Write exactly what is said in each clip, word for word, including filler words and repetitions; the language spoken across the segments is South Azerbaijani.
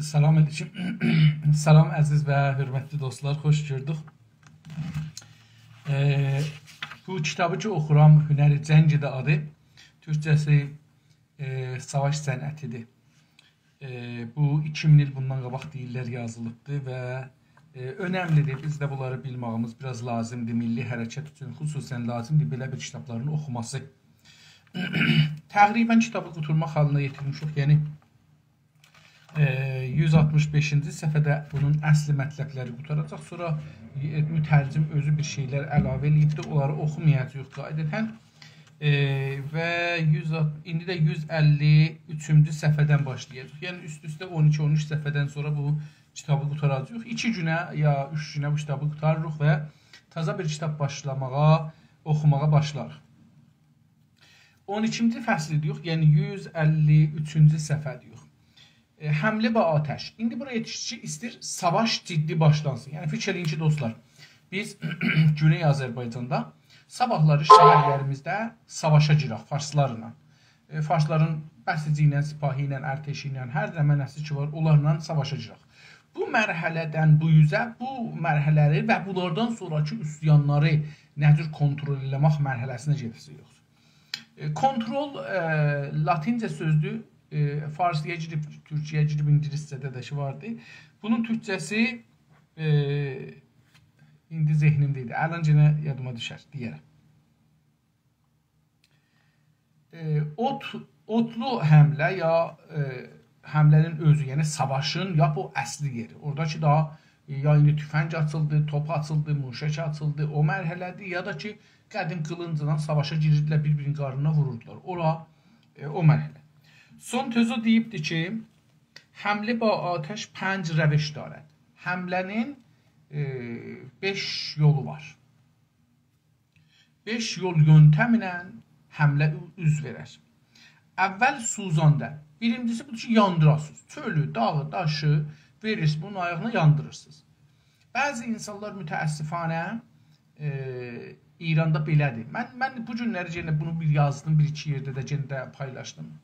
سلام علیکم. سلام عزیز و حؤرمتلی دوستلار، خوش گؤردوک. ائ، بو کیتابی کی اوخورام، هنر جنگی‌دیر آدی. تورکجه‌سی، ائ، ساواش صنعتی‌دیر. ائ، بو ایکی مین ایل بوندان قاباق دئییرلر یازیلیبدیر و، ائ، اؤنملی‌دیر. بیز ده بونلاری بیلمه‌ییمیز بیر آز لازیمدیر. میللی حرکت اوچون خصوصاً لازیمدیر بئله بیر کیتابلارین اوخوماسی. تقریباً کیتابی قوتارماق حالیندا یئتیرمیشیک. یعنی، ائ، یوز آلتمیش بئشینجی صفحه‌ده بونون اصلی مطلبلری قوتاراجاق. سونرا، ائ، مترجم اؤزو بیر شئیلر علاوه ائله‌ییبدیر. اونلاری اوخومایاجاغیق قاعدتاً. ائ، و یوز، ایندی ده یوز اللی اوچونجو صفحه‌دن باشلایاجاغیق. یعنی اوست-اوسته اون ایکی، اون اوچ صفحه‌دن سونرا بو کیتابی قوتاراجاغیق. ایکی گونه یا اوچ گونه بو کیتابی قوتاریریق و تازا بیر کیتاب باشلاماغا، اوخوماغا باشلاریق. اون ایکینجی فصلی دئییریک، یعنی یوز اللی اوچونجو صفحه دئییریک. ائ، حمله با آتش. ایندی بورایا یئتیشدیک کی، ایسته‌ییر ساواش جدی باشلانسین. یعنی فیکیر ائله‌یین کی، دوستلار، بیز گونئی آذربایجاندا صاباحلاری شهرلریمیزده ساواشا گیرک فارسلارلا. ائ، فارسلارین بسیجی ایله، سپاهی ایله، ارتشی ایله، هر نمنه‌سی کی وار، اونلارلا ساواشا گیرک. بو مرحله‌دن بو اوزه، بو مرحله‌لری و بونلاردان سونراکی عصیانلاری نه جور کنترل ائله‌مک مرحله‌سینه گئده‌جه‌ییک. ائ، کنترل، ائ، لاتینجه سؤزدور. ائ، فارسی‌یا گیریب، تورکی‌یه گیریب، اینگیلیسجه‌ده ده کی واردی. بونون تورکجه‌سی، ائ، ایندی ذهنیمده ایدی. الان یئنه یادیما دوشر، دئیه‌رم. ائ، اوت-، اوتلو حمله یا، ائ، حمله‌نین اؤزو، یعنی ساواشین لاپ او اصلی یئری. اورادا کی داها، ائ، یا ایندی توفنگ آچیلدی، توپ آچیلدی، موشک آچیلدی، او مرحله‌دیر، یا دا کی قدیم قیلینجلا ساواشا گیریردیلر، بیر-بیرینین قارنینا ووروردولار. اورا، ائ، او مرحله. سون تزو دئییبدی کی، حمله با آتش پنج روش دارد. حمله‌نین، ائ، بئش یولو وار. بئش یول یؤنتمله حمله او-، اوز وئرر. اول سوزاندن. بیرینجیسی بودور کی، یاندیراسینیز. چؤلو، داغی، داشی وئریرسینیز، بونون آیاغینا یاندیریرسینیز. بعضی اینسانلار متأسفانه، ائ، ایراندا بئله‌دیر. من، من بو گونلری یئنه بونو بیر یازدیم، بیر ایکی یئرده ده یئنه ده پایلاشدیم.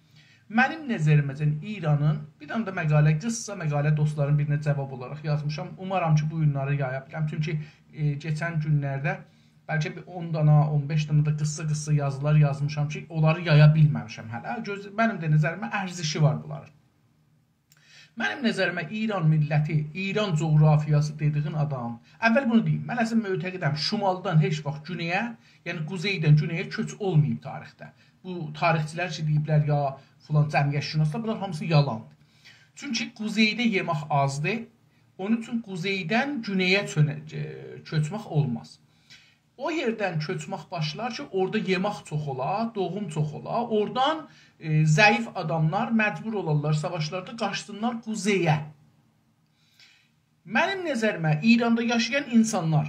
منیم نظریمه‌جن ایرانین، بیر دنه ده مقاله، قیسا مقاله دوستلارین بیرینه جاواب اولاراق یازمیشام. اومارام کی، بو گونلری یایا بیلم. چونکی، ائ، کئچن گونلرده بلکه بیر اون دانا، اون بئش دانا دا قیسا-قیسا یازیلار یازمیشام کی، اونلاری یایا بیلمه‌میشم هله. گؤز-، منیم ده نظریمه ارزشی وار بونلارین. منیم نظریمه ایران میللتی، ایران جغرافیاسی دئدیگین آدام، اول بونو دئییم، من اصلاً معتقدم، شمالدان هئچ واخت گونئیه، یعنی قوزئیدن گونئیه کؤچ اولماییب تاریخده. بو تاریخچیلر کی دئییبلر یا فلان جمعیت‌شناسلار، بونلار هامیسی یالاندیر. چونکی قوزئیده یئمک آزدیر، اونون اوچون قوزئیدن گونئیه چؤنه-، ائ، کؤچمک اولماز. او یئردن کؤچمک باشلار کی، اورادا یئمک چوخ اولا، دوغوم چوخ اولا. اورادان، ائ، ضعیف آداملار مجبور اولارلار ساواشلاردا قاچسینلار قوزئیه. منیم نظریمه، ایراندا یاشایان اینسانلار،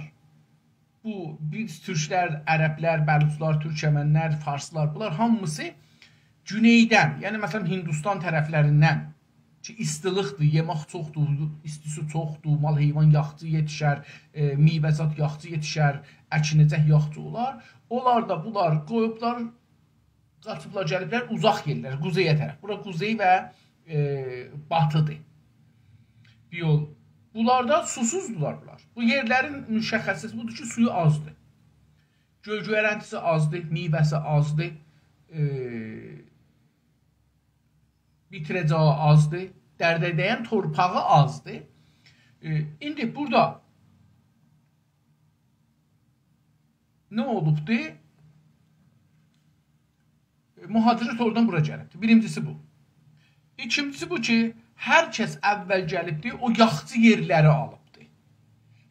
بو، بیز تورکلر، عربلر، بلوچلار، تورکمنلر، فارسلار، بونلار هامیسی گونئیدن، یعنی، مثلاً، هندوستان طرفلریندن کی، ایستیلیکدیر، یئمک چوخدور، ایستیسی چوخدور، مال حیوان یاخچی یئتیشر، ائ، میوه‌زاد یاخچی یئتیشر، اکینه‌جک یاخچی اولار. اونلار دا بونلار قویوبلار، قاچیبلار، گلیبلر اوزاق یئرلره، قوزئیه طرف. بورا قوزئی و، ائ، باتی‌دیر. بیر یول. بونلار دا سوسوزدولار بونلار. بو یئرلرین مشخصی‌سی بودور کی، سویو آزدیر. گؤل گؤیرنتی‌سی آزدیر، میوه‌سی آزدیر، ائ، بیتیره‌جه‌یی آزدیر، درده دَین تورپاغی آزدیر. ائ، ایندی بورادا نه اولوبدور؟ مهاجرت اورادان بورا گلیبدیر. بیرینجی‌سی بو. ایکینجی‌سی بو کی، هر کس اول گلیبدیر، او یاخچی یئرلری آلیبدیر.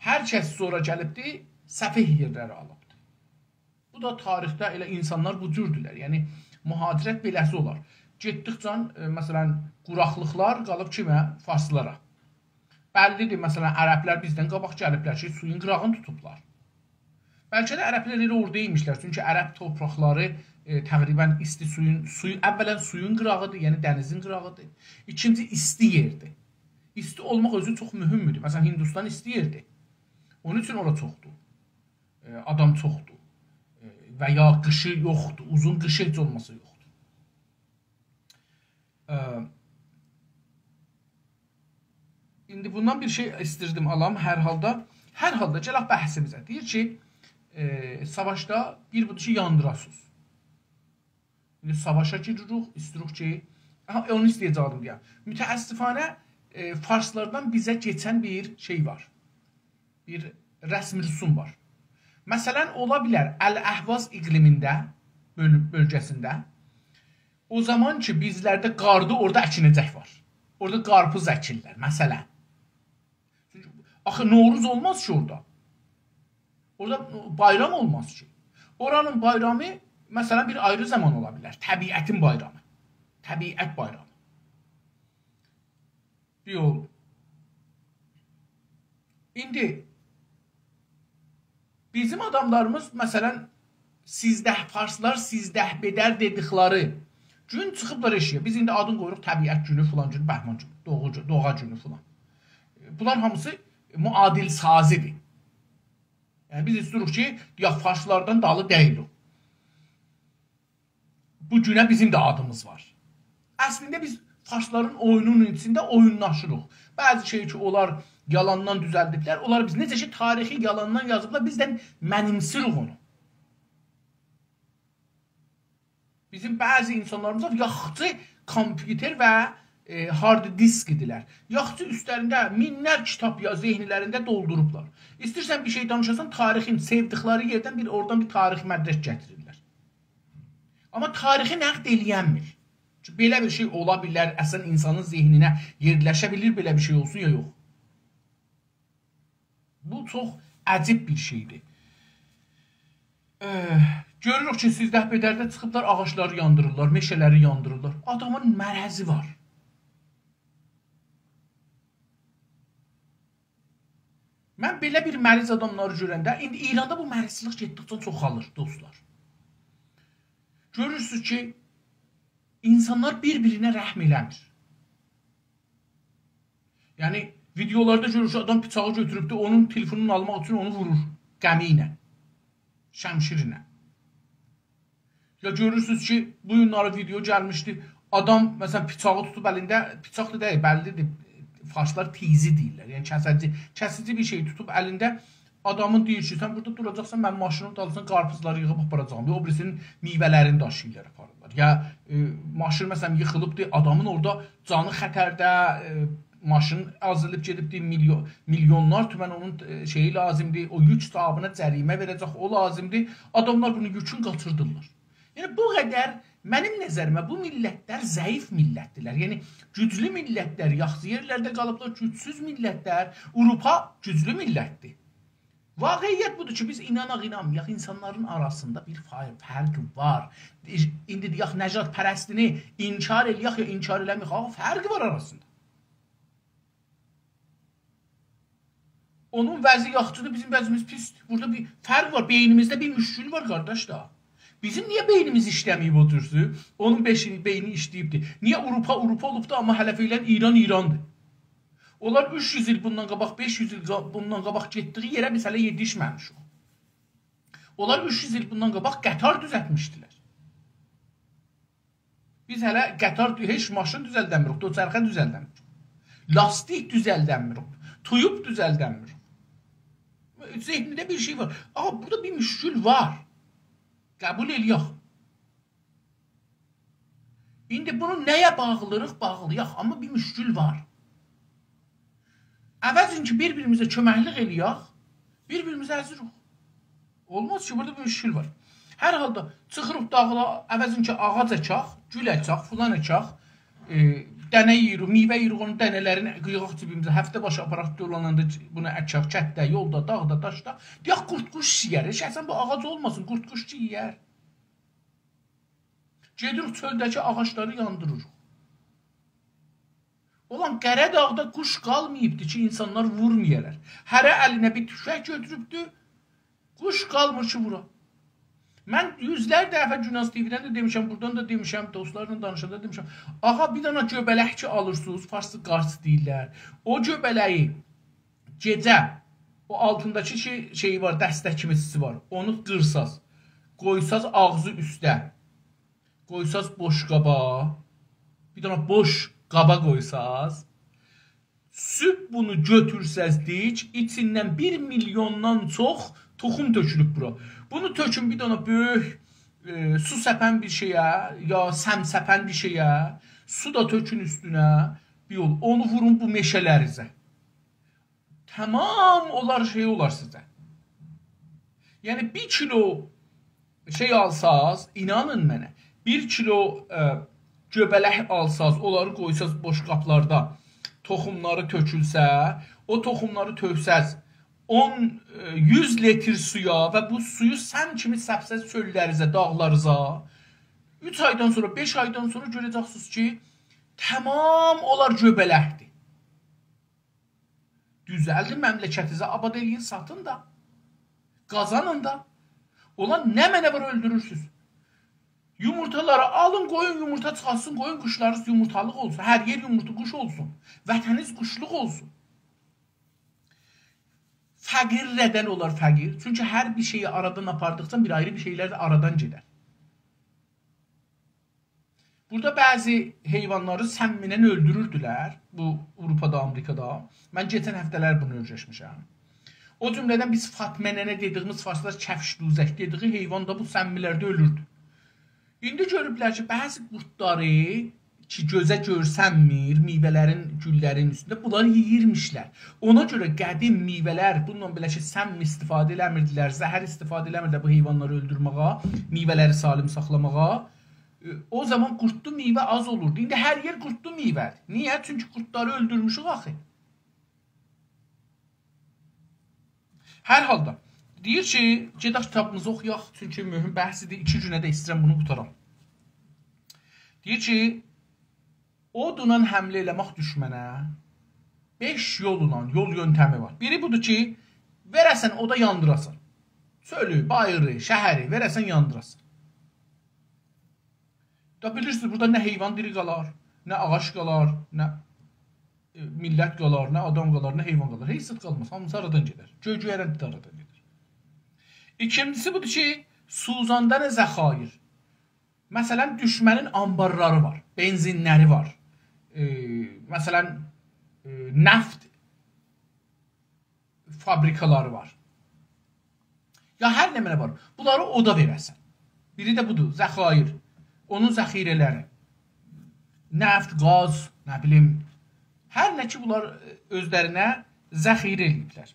هر کس سونرا گلیبدیر، سفئه یئرلری آلیبدیر. بو دا تاریخده ائله اینسانلار بو جوردولر. یعنی، مهاجرت بئله‌سی اولار. گئتدیکجه، ائ، مثلاً، قوراقلیقلار قالیب کیمه؟ فارسلارا. بللی‌دیر، مثلاً، عربلر بیزدن قاباق گلیبلر کی، سویون قیراغینی توتوبلار. بلکه ده عربلر ائله اورادا ایمیشلر. چونکی عرب تورپاقلاری، ائ، تقریباً ایستی سویون، سویو-، اولاً سویون قیراغی‌دیر، یعنی دنیزین قیراغی‌دیر. ایکینجی، ایستی یئردیر. ایستی اولماق اؤزو چوخ مهم‌دور. مثلاً، هندوستان ایستی یئردیر. اونون اوچون اورا چوخدور. ائ، آدام چوخدور. ائ، و یا قیشی یوخدور، اوزون قیشی هئچ اولماسا یوخدور. ائ، ایندی بوندان بیر شئی ایستیردیم آلام، هر حالدا. هر حالدا، گلک بحثیمیزه. دئییر کی، ائ، ساواشدا بیر بودور کی، یاندیراسینیز. ایندی ساواشا گیریریک، ایستیریک کی، آها، اونو ایسته‌یه‌جکدیم دئیم. متأسفانه، ائ، فارسلاردان بیزه کئچن بیر شئی وار. بیر رسم رسوم وار. مثلا، اولا بیلر، الاحواز اقلیمینده، بؤل-، بؤلگه‌سینده، او زامان کی، بیزلرده قاردی، اورادا اکینه‌جک وار. اورادا قارپیز اکیرلر، مثلا. چونکی آخی نوروز اولماز کی اورادا. اورادا بایرام اولماز کی. اورانین بایرامی، مثلا، بیر آیری زامان اولا بیلر. طبیعتین بایرامی. طبیعت بایرامی. بیر یول. ایندی بیزیم آداملاریمیز، مثلا، سیزده، فارسلار سیزده بدر دئدیکلری گون چیخیبلار ائشیگه. بیز ایندی آدین قویوروق طبیعت گونو، فلان گونو، بهمان گونو، دوغو گونو، دوغا گونو فلان. بونلار هامیسی معادل‌سازی‌دیر. یعنی، بیز ایستیریک کی، یا فارسلاردان دالی دئییلیک. بو گونه بیزیم ده آدیمیز وار. اصلینده بیز فارسلارین اویونونون ایچینده اویونلاشیریق. بعضی شئی کی، اونلار یالاندان دوزلدیبلر، اونلار بیز، نئجه کی، تاریخی یالاندان یازیبلار، بیز ده منیمسیریک اونو. بیزیم بعضی اینسانلاریمیز وار، یاخچی کامپیوتر و، ائ، هارد دیسک ایدیلر. یاخچی اوستلرینده مینلر کیتاب یا ذهنلرینده دولدوروبلار. ایستیرسن بیر شئی دانیشاسان، تاریخین سئودیکلری یئردن بیر، اورادان بیر تاریخی مدرک گتیریرلر. آمما تاریخی نقد ائله‌ینمیر. چونکی بئله بیر شئی اولا بیلر، اصلا اینسانین ذهنینه یئرلشه بیلیر، بئله بیر شئی اولسون یا یوخ. بو چوخ عجیب بیر شئیدیر. اه، گؤروروک کی، سیزده بدرده چیخیبلار، آغاجلاری یاندیریرلار، مئشه‌لری یاندیریرلار. آدامین مرضی وار. من بئله بیر مریض آداملاری گؤرنده، ایندی ایراندا بو مریضچیلیک گئتدیکجه چوخالیر، دوستلار. گؤرورسونوز کی، اینسانلار بیر-بیرینه رحم ائله‌میر. یعنی، ویدئولاردا گؤرور کی، آدام بیچاغی گؤتوروبدور، اونون تلفونونو آلماق اوچون اونو وورور غمی ایله، شمشیر ایله. یا گؤرورسونوز کی، بو گونلری ویدئو گلمیشدی، آدام، مثلا، بیچاغی توتوب الینده، بیچاق دا دئییل، بللی‌دیر، فارسلار تیزی دئییرلر، یعنی کسیجی، کسیجی بیر شئی توتوب الینده، آدامین دئییر کی، سن بورادا دوراجاقسان، من ماشینین دالیسیندان قارپیزلاری ییغیب آپاراجاغام. دئییر، او بیریسینین میوه‌لرینی داشیییرلار، آپاریرلار. یا، ائ، ماشین، مثلا، ییخیلیبدیر، آدامین اورادا جانی خطرده، ائ، ماشین آزیلیب گئدیبدیر، میلیون، میلیونلار تومن اونون، ائ، شئیی لازیمدیر، او یوک صاحابینا جریمه وئره‌جک، او لازیمدیر. آداملار بونون یوکون قاچیردیرلار. یعنی، بو قدر، منیم نظریمه، بو میللتلر ضعیف میللتدیرلر. یعنی، گوجلو میللتلر یاخشی یئرلرده قالیبلار، گوجسوز میللتلر، آوروپا گوجلو میللتدیر. واقعیت بودور کی، بیز ایناناق، اینانمایاق، اینسانلارین آراسیندا بیر فا-، فرق وار. ایندی دئیک، نژادپرستینی انکار ائله‌یک یا انکار ائله‌مه‌یک، آخی فرق وار آراسیندا. اونون وضعی یاخشیدیر، بیزیم وضعیمیز پیسدیر. بورادا بیر فرق وار، بئینیمیزده بیر مشکل وار، قارداش دا. بیزیم نییه بئینیمیز ایشله‌مه‌ییب او جورسو؟ اونون بئشینی، بئینی ایشله‌ییبدیر. نییه آوروپا آوروپا اولوبدور، آمما هله فعلا ایران ایراندیر؟ اونلار اوچ یوز ایل بوندان قاباق، بئش یوز ایل قا-، بوندان قاباق گئتدیگی یئره بیز هله یئتیشمه‌میشیک. اونلار اوچ یوز ایل بوندان قاباق قطار دوزلتمیشدیلر. بیز هله قطار دو-، هئچ ماشین دوزلدنمیریک، دوچرخه دوزلدنمیریک. لاستیک دوزلدنمیریک، تویوب دوزلدنمیریک. ذهنینده بیر شئی وار. آقا، بورادا بیر مشکل وار. قبول ائله‌یک. ایندی بونو نه‌یه باغلیریق؟ باغلایاق، آمما بیر مشکل وار. عوضین کی، بیر-بیریمیزه کؤمکلیک ائله‌یک، بیر-بیریمیزی ازیریک. اولماز کی، بورادا بیر مشکل وار. هر حالدا چیخیریق داغا، عوضین کی، آغاج اکاق، گول اکاق، فلان اکاق، ائ، دنه یئییریک، میوه یئییریک، اونون دنه‌لرینی قویاق جیبیمیزه، هفته باشی آپاراق دولاناندا بونو اکاق، کتده، یولدا، داغدا، داشدا. دئیک، قورد قوش یئیر. هئچ اصلا بو آغاج اولماسین، قورد قوش کی یئیر. گئدیریک چؤلده‌کی آغاجلاری یاندیریریق. اولان، قره‌داغدا قوش قالماییبدی کی، اینسانلار وورمایالار. هره الینه بیر توفنگ گؤتوروبدو، قوش قالمیر کی، وورا. من یوزلر دفعه گوناز تی‌وی‌دن ده دئمیشم، بورادان دا دئمیشم، دوستلارلا دانیشاندا دئمیشم. آقا، بیر دنه گؤبلک کی آلیرسینیز، فارسی قارچ دئییرلر. او گؤبله‌یی گئجه او آلتینداکی شئی، شئیی وار، دستک کیمی وار. اونو قیرساز، قویساز آغزی اوسته، قویساز بوش قابا، بیر دنه بوش قابا قویساز، صبح بونو گؤتورسز، دئییر کی، ایچیندن بیر میلیوندان چوخ توخوم تؤکولوب بورا. بونو تؤکون بیر دنه بؤیوک، ائ، سو سپن بیر شئیه، یا سم سپن بیر شئیه، سو دا تؤکون اوستونه، بیر یول، اونو وورون بو مئشه‌لریزه. تمام اولار شئی اولار سیزه. یعنی بیر کیلو شئی آلساز، اینانین منه، بیر کیلو، ائ، گؤبه‌لک آلساز، اونلاری قویساز بوشقابلاردا، توخوملاری تؤکولسه، او توخوملاری تؤکسز، اون، ائ، یوز لیتر سویا و بو سویو سم کیمی سپسز چؤللریزه، داغلاریزا، اوچ آیدان سونرا، بئش آیدان سونرا گؤره‌جکسینیز کی، تمام اونلار گؤبه‌لکدیر. دوزلدین، مملکتینیزی آباد ائله‌یین، ساتین دا. قازانین دا. اولان نمنه وار اؤلدورورسوز. یومورتالاری آلین، قویون، یومورتا چیخارتسین، قویون قوشلارینیز یومورتالیق اولسون. هر یئر یومورتا قوش اولسون. وطنینیز قوشلوق اولسون. فقیر ندن اولار فقیر؟ چونکی هر بیر شئیی آرادان آپاردیقجا بیر آیری بیر شئیلر ده آرادان گئدر. بورادا بعضی حیوانلاری سمینن اؤلدوروردولر. بو آوروپادا، آمریکادا. من کئچن هفته‌لر بونو اؤیرشمیشم. او جمله‌دن بیز فاطمه ننه دئدیییمیز، فارسلار کفش دوزک دئدییی حیوان دا بو سمیلرده اؤلوردو. ایندی گؤروبلر کی، بعضی قوردلاری کی، گؤزه گؤرسنمیر، میوه‌لرین، گوللرین اوستونده بونلاری یئییرمیشلر. اونا گؤره قدیم میوه‌لر، بونونلا بئله کی، سم استفاده ائله‌میردیلر، زهر استفاده ائله‌میردیلر بو حیوانلاری اؤلدورمه‌یه، میوه‌لری سالم ساخلاماغا. ائ، او زامان قوردلو میوه آز اولوردو. ایندی هر یئر قوردلو میوه‌دیر. نییه؟ چونکی قوردلاری اؤلدورموشوک آخی. هر حالدا، دئییر کی، گئدک کیتابیمیزی اوخویاق، چونکی مهم بحثیدیر، ایکی گونه ده ایسته‌ییرم بونو قوتارام. دئییر کی، اودونان حمله ائله‌مک دوشمنه بئش یوللا، یول یؤنتمی وار. بیری بودور کی، وئره‌سن اودا یاندیراسان. چؤلو، باییری، شهری وئره‌سن یاندیراسان. دا بیلیرسینیز، بورادا نه حیوان دیری قالار، نه آغاج قالار، نه، ائ، میللت قالار، نه آدام قالار، نه حیوان قالار. هئچ زاد قالماز، هامیسی آرادان گئدر. گؤی گؤیرن ده آرادان گئدر. ایکینجیسی بودور کی، سوزاندن ذخایر. مثلا، دوشمنین آنبارلاری وار، بنزینلری وار، ائ، مثلا، ائ، نفت فابریکالاری وار. یا هر نمنه وار. بونلاری اودا وئره‌سن. بیری ده بودور، ذخایر. اونون ذخیره‌لری. نفت، گاز، نه بیلیم، هر نه کی، بونلار اؤزلرینه ذخیره ائله‌ییبلر.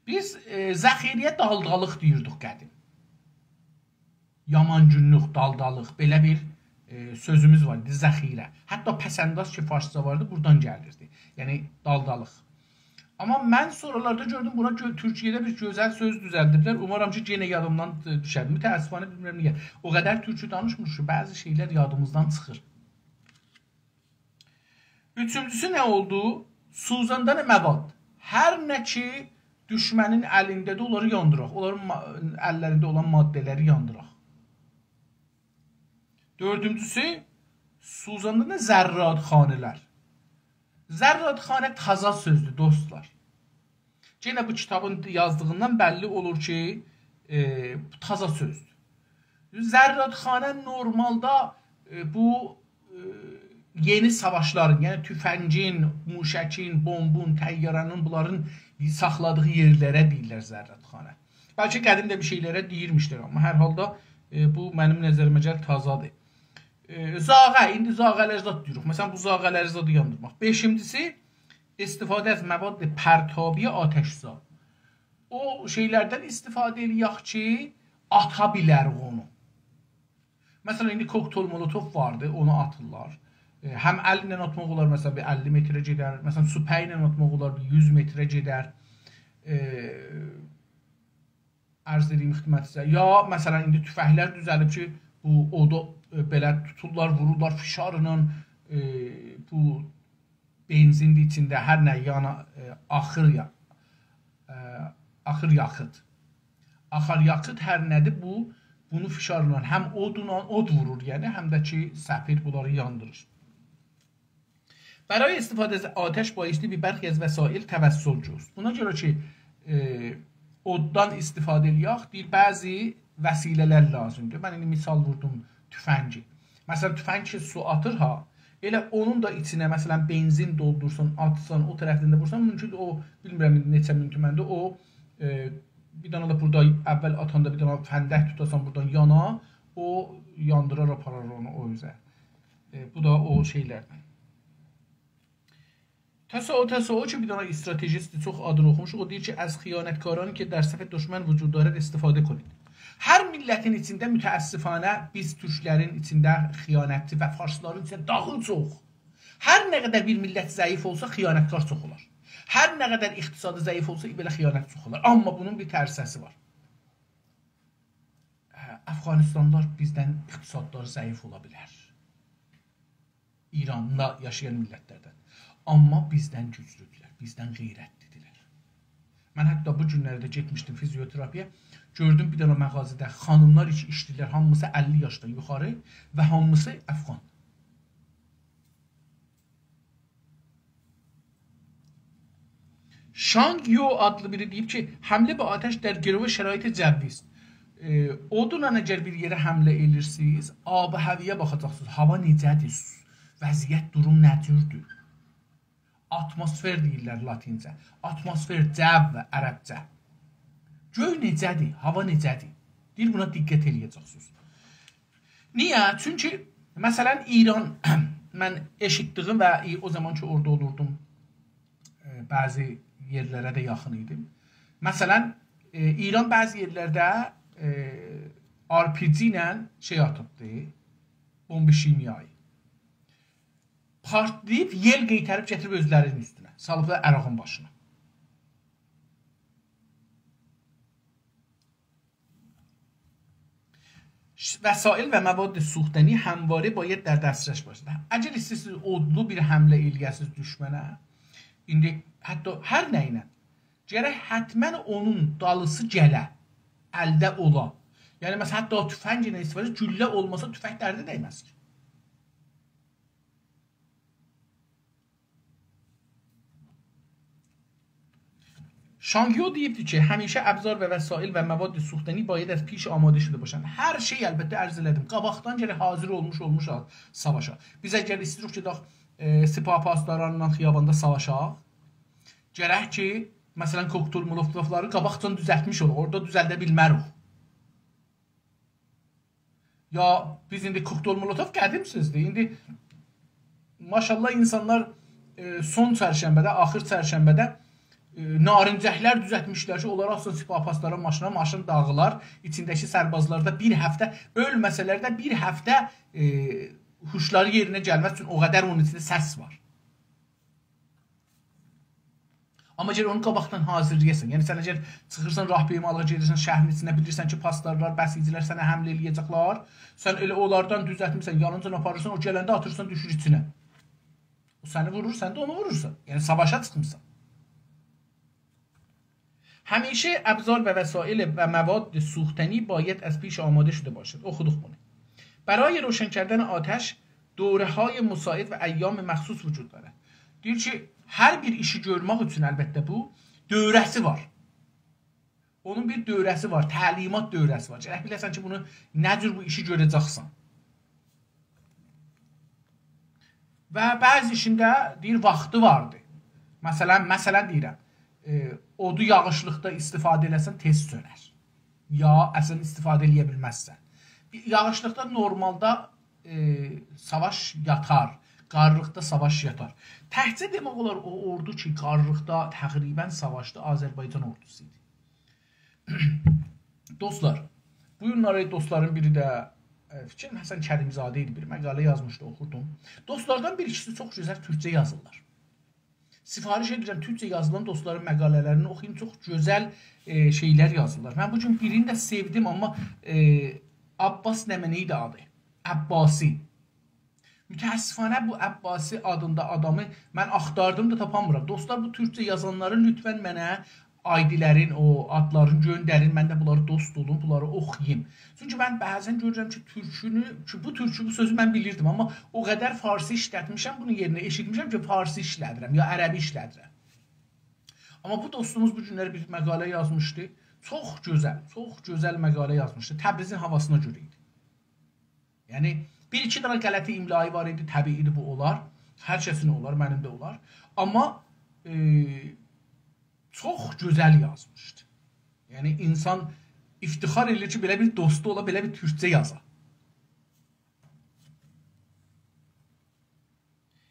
بیز، ائ، ذخیره‌یه دالدالیق دئییردیک قدیم. یامان‌گونلوک، دالدالیق، بئله بیر، ائ، سؤزوموز وار ایدی، ذخیره. حتی پس‌انداز کی، فارسجا واردی، بورادان گلیردی. یعنی، دالدالیق. آمما من سونرالاردا گؤردوم، بونا گؤ-، تورکیه‌ده بیر گؤزل سؤز دوزلدیبلر. اومارام کی، یئنه یادیمدان، ائ، دوشر. متأسفانه بیلمیرم نییه. او قدر تورکو دانیشمیریق کی، بعضی شئیلر یادیمیزدان چیخیر. اوچونجوسو نه اولدو؟ سوزاندن مواد. هر نه کی، دوشمنین الینده‌دیر، اونلاری یاندیراق. اونلارین ما-، اللرینده اولان ماده‌لری یاندیراق. دؤردونجوسو، سوزاندن زرادخانه‌لر. زرادخانه تازا سؤزدور، دوستلار. یئنه بو کیتابین یازدیغیندان بللی اولور کی، ائ، تازا سؤزدور. زرادخانه نورمالدا، ائ، بو، ائ، یئنی ساواشلارین، یعنی توفنگین، موشکین، بومبون، طیاره‌نین، بونلارین ساخلادیغی یئرلره دئییرلر زرادخانه. بلکه قدیم ده بیر شئیلره دئییرمیشلر، آمما هر حالدا، ائ، بو منیم نظریمه گلیر تازادیر. ائ، زاغه، ایندی زاغه‌لر زاد دئییریک. مثلا، بو زاغه‌لری زادی یاندیرماق. بئشینجیسی، استفاده از مواد پرتابی آتش‌زا. او شئیلردن استفاده ائله‌یک کی، آتا بیلریک اونو. مثلا، ایندی کوکتل مولوتوف واردی، اونو آتیرلار. ائ، هم الله آتماق اولار، مثلا، بیر اللی متره گئدر. مثلا، سوپا ایله آتماق اولار، بیر یوز متره گئدر. ائ، عرض ائدییم خدمتینیزه. یا، مثلا، ایندی توفنگلر دوزلیب کی، بو اودو، ائ، بئله توتورلار، وورورلار فشارلا، ائ، بو بنزین ایچینده هر نه یانا، ائ، آخیر یا-، ائ، آخیر یاخیت. آخار یاخیت هر نه‌دیر، بو، بونو فشارلا هم اودونلا، اود وورور، یعنی، هم ده کی، سپیر بونلاری یاندیریر. برای استفاده از آتش بایستی به برخی از وسایل توسل جست. بونا گؤره کی، ائ، اوددان استفاده ائله‌یک، دئییر، بعضی وسیله‌لر لازیمدیر. من ایندی مثال ووردوم، تفنگی. مثلا، تفنگ کی سو آتیر ها، ائله اونون دا ایچینه، مثلا، بنزین دولدورسان، آتسان، او طرفدن ده وورسان، مومکوندور او، بیلمیرم ایندی نئچه مین تومندیر، او، ائ، بیر دنه ده بورادا اول آتاندا بیر دنه فندک توتاسان، بورادان یانا، او یاندیرار، آپارار اونو او اوزه. ائ، بو دا او شئیلردن. تاسائو تاسائو کی بیر دنه استراتژیستدیر، چوخ آدینی اوخوموشوق. او دئییر کی، «از خیانتکارانی که در صف دشمن وجود دارد استفاده کنید.» هر میللتین ایچینده، متأسفانه، بیز تورکلرین ایچینده خیانتچی و فارسلارین ایچینده داها چوخ. هر نه قدر بیر میللت ضعیف اولسا، خیانتکار چوخ اولار. هر نه قدر اقتصادی ضعیف اولسا، بئله خیانت چوخ اولار. آمما بونون بیر ترسه‌سی وار. هه، افغانستانلیلار بیزدن اقتصادلاری ضعیف اولا بیلر. ایراندا یاشایان میللتلردن. آمما بیزدن گوجلودولر، بیزدن غیرتلیدیرلر. من حتی بو گونلرده گئتمیشدیم فیزیوتراپی‌یه. گؤردوم بیر دنه مغازه‌ده خانیملار کی ایشله‌ییرلر، هامیسی اللی یاشدان یوخاری و هامیسی افغان. شانگ یو آدلی بیری دئییب کی، «حمله به آتش در گرو شرایط جوی است.» ائ، اودونلا اگر بیر یئره حمله ائلیرسینیز، آب و هوایه باخاجاقسینیز. هاوا نئجه‌دیر؟ وضعیت، دوروم نه جوردور؟ آتموسفر دئییرلر لاتینجه. آتموسفر، جو، عربجه. گؤی نئجه‌دیر؟ هاوا نئجه‌دیر؟ دئییر، بونا دقت ائله‌یه‌جکسینیز. نییه؟ چونکی، مثلا، ایران، من ائشیتدیگیم و ای-، او زامان کی اورادا اولوردوم، ائ، بعضی یئرلره ده یاخین ایدیم. مثلا، ائ، ایران بعضی یئرلرده، ائ، آر پی جی ایله شئی آتیبدی، بمب شیمیایی. پارتلاییب، یئل قئیتریب گتیریب اؤزلری‌نین اوستونه، سالیبلار عراقین باشینا. ش-، وسایل و مواد سوختنی همواره باید در دسترس باشد. اگر ایسته‌ییرسینیز اودلو بیر حمله ائله‌یه‌سینیز دوشمنه، ایندی حتی هر نه ایله، گرک حتما اونون دالیسی گله، الده اولا. یعنی، مثلا، حتی او تفنگ ایله استفاده، گولله اولماسا تفنگ درده دیمز کی. شانگ یو دئییبدی کی، «همیشه ابزار و وسایل و مواد سوختنی باید از پیش آماده شده باشند.» هر شئی، البته، عرض ائله‌دیم، قاباقدان گرک حاضر اولموش، اولموش ها-، ساواشا. بیز اگر ایسته‌ییریک کی، داخ، ائ، سپاه پاسدارانلا خیاباندا ساواشاق، گرک کی، مثلا، کوکتل مولوتوفلاری قاباقجان دوزلتمیش اولاق. اورادا دوزلده بیلمه‌ریک. یا بیز ایندی، کوکتل مولوتوف قدیم سؤزدور. ایندی ماشاالله اینسانلار، ائ، سون چرشنبه‌ده، آخیر چرشنبه‌ده، ائ، نارنجکلر دوزلتمیشلر کی، اونلاری آتسان سپاه پاسداران ماشینا، ماشین داغیلار. ایچینده‌کی سربازلار دا بیر هفته، اؤلمه‌سه‌لر ده بیر هفته، ائ، هوشلاری یئرینه گلمز، چونکی او قدر اونون ایچینده سس وار. آمما گرک اونو قاباقدان حاضرلایاسان. یعنی، سن اگر چیخیرسان، راهپیمالیغا گئدیرسن، شهرین ایچینده، بیلیرسن کی، پاسدارلار، بسیجی‌لر سنه حمله ائله‌یه‌جکلر، سن ائله اونلاردان دوزلتمیسن، یالینجا آپاریرسان، او گلنده آتیرسان، دوشور ایچینه. او سنی وورور، سن ده اونو وورورسان. یعنی، ساواشا چیخمیسان. همیشه ابزار و وسایل و مواد سوختنی باید از پیش آماده شده باشد. اوخودوق بونو. برای روشن کردن آتش دوره‌های مساعد و ایام مخصوص وجود دارد. دئییر کی، هر بیر ایشی گؤرمک اوچون، البته، بو دوره‌سی وار. اونون بیر دوره‌سی وار، تعلیمات دوره‌سی وار. گرک بیله‌سن کی، بونو نه جور بو ایشی گؤره‌جکسن. و بعضی ایشینده دئییر، واختی واردی. مثلا، مثلا دئییرم، ائ، اودو یاغیشلیقدا استفاده ائله‌سن، تئز سؤنر. یا اصلا استفاده ائله‌یه بیلمزسن. یاغیشلیقدا نورمالدا، ائ، ساواش یاتار، قارلیقدا ساواش یاتار. تکجه دئمک اولار، او اوردو کی، قارلیقدا تقریبا ساواشدی، آذربایجان اوردوسو ایدی. دوستلار، بو گونلری دوستلارین بیری ده، ائ، فیکریم حسن کریم‌زاده ایدی، بیر مقاله یازمیشدی، اوخوردوم. دوستلاردان بیر ایکیسی چوخ گؤزل تورکجه یازیرلار. سفارش ائدیرم، تورکجه یازیلان دوستلارین مقاله‌لرینی اوخویون، چوخ گؤزل، ائ، شئیلر یازیرلار. من بو گون بیرینی ده سئودیم، آمما، ائ، عباس نمنه ایدی آدی. عباسی. متأسفانه بو عباسی آدیندا آدامی من آختاردیم دا تاپامیرام. دوستلار، بو تورکجه یازانلاری لطفا منه آی‌دی‌لرین، او آدلارین گؤندرین، من ده بونلاری دوست اولوم، بونلاری اوخویوم. چونکی من بعضا گؤرورم کی، تورکونو، کی، بو تورکو، بو سؤزو من بیلیردیم، آمما او قدر فارسی ایشلتمیشم، بونون یئرینه ائشیتمیشم کی، فارسی ایشلدیرم، یا عربی ایشلدیرم. آمما بو دوستوموز بو گونلری بیر مقاله یازمیشدی. چوخ گؤزل، چوخ گؤزل مقاله یازمیشدی. تبریزین هاواسینا گؤره ایدی. یعنی، بیر-ایکی دنه غلطی املایی وار ایدی، طبیعی‌دیر، بو اولار. هر کسین اولار، منیم ده اولار. آمما، ائ، چوخ گؤزل یازمیشدی. یعنی، اینسان افتخار ائله‌ییر کی، بئله بیر دوستو اولا، بئله بیر تورکجه یازا.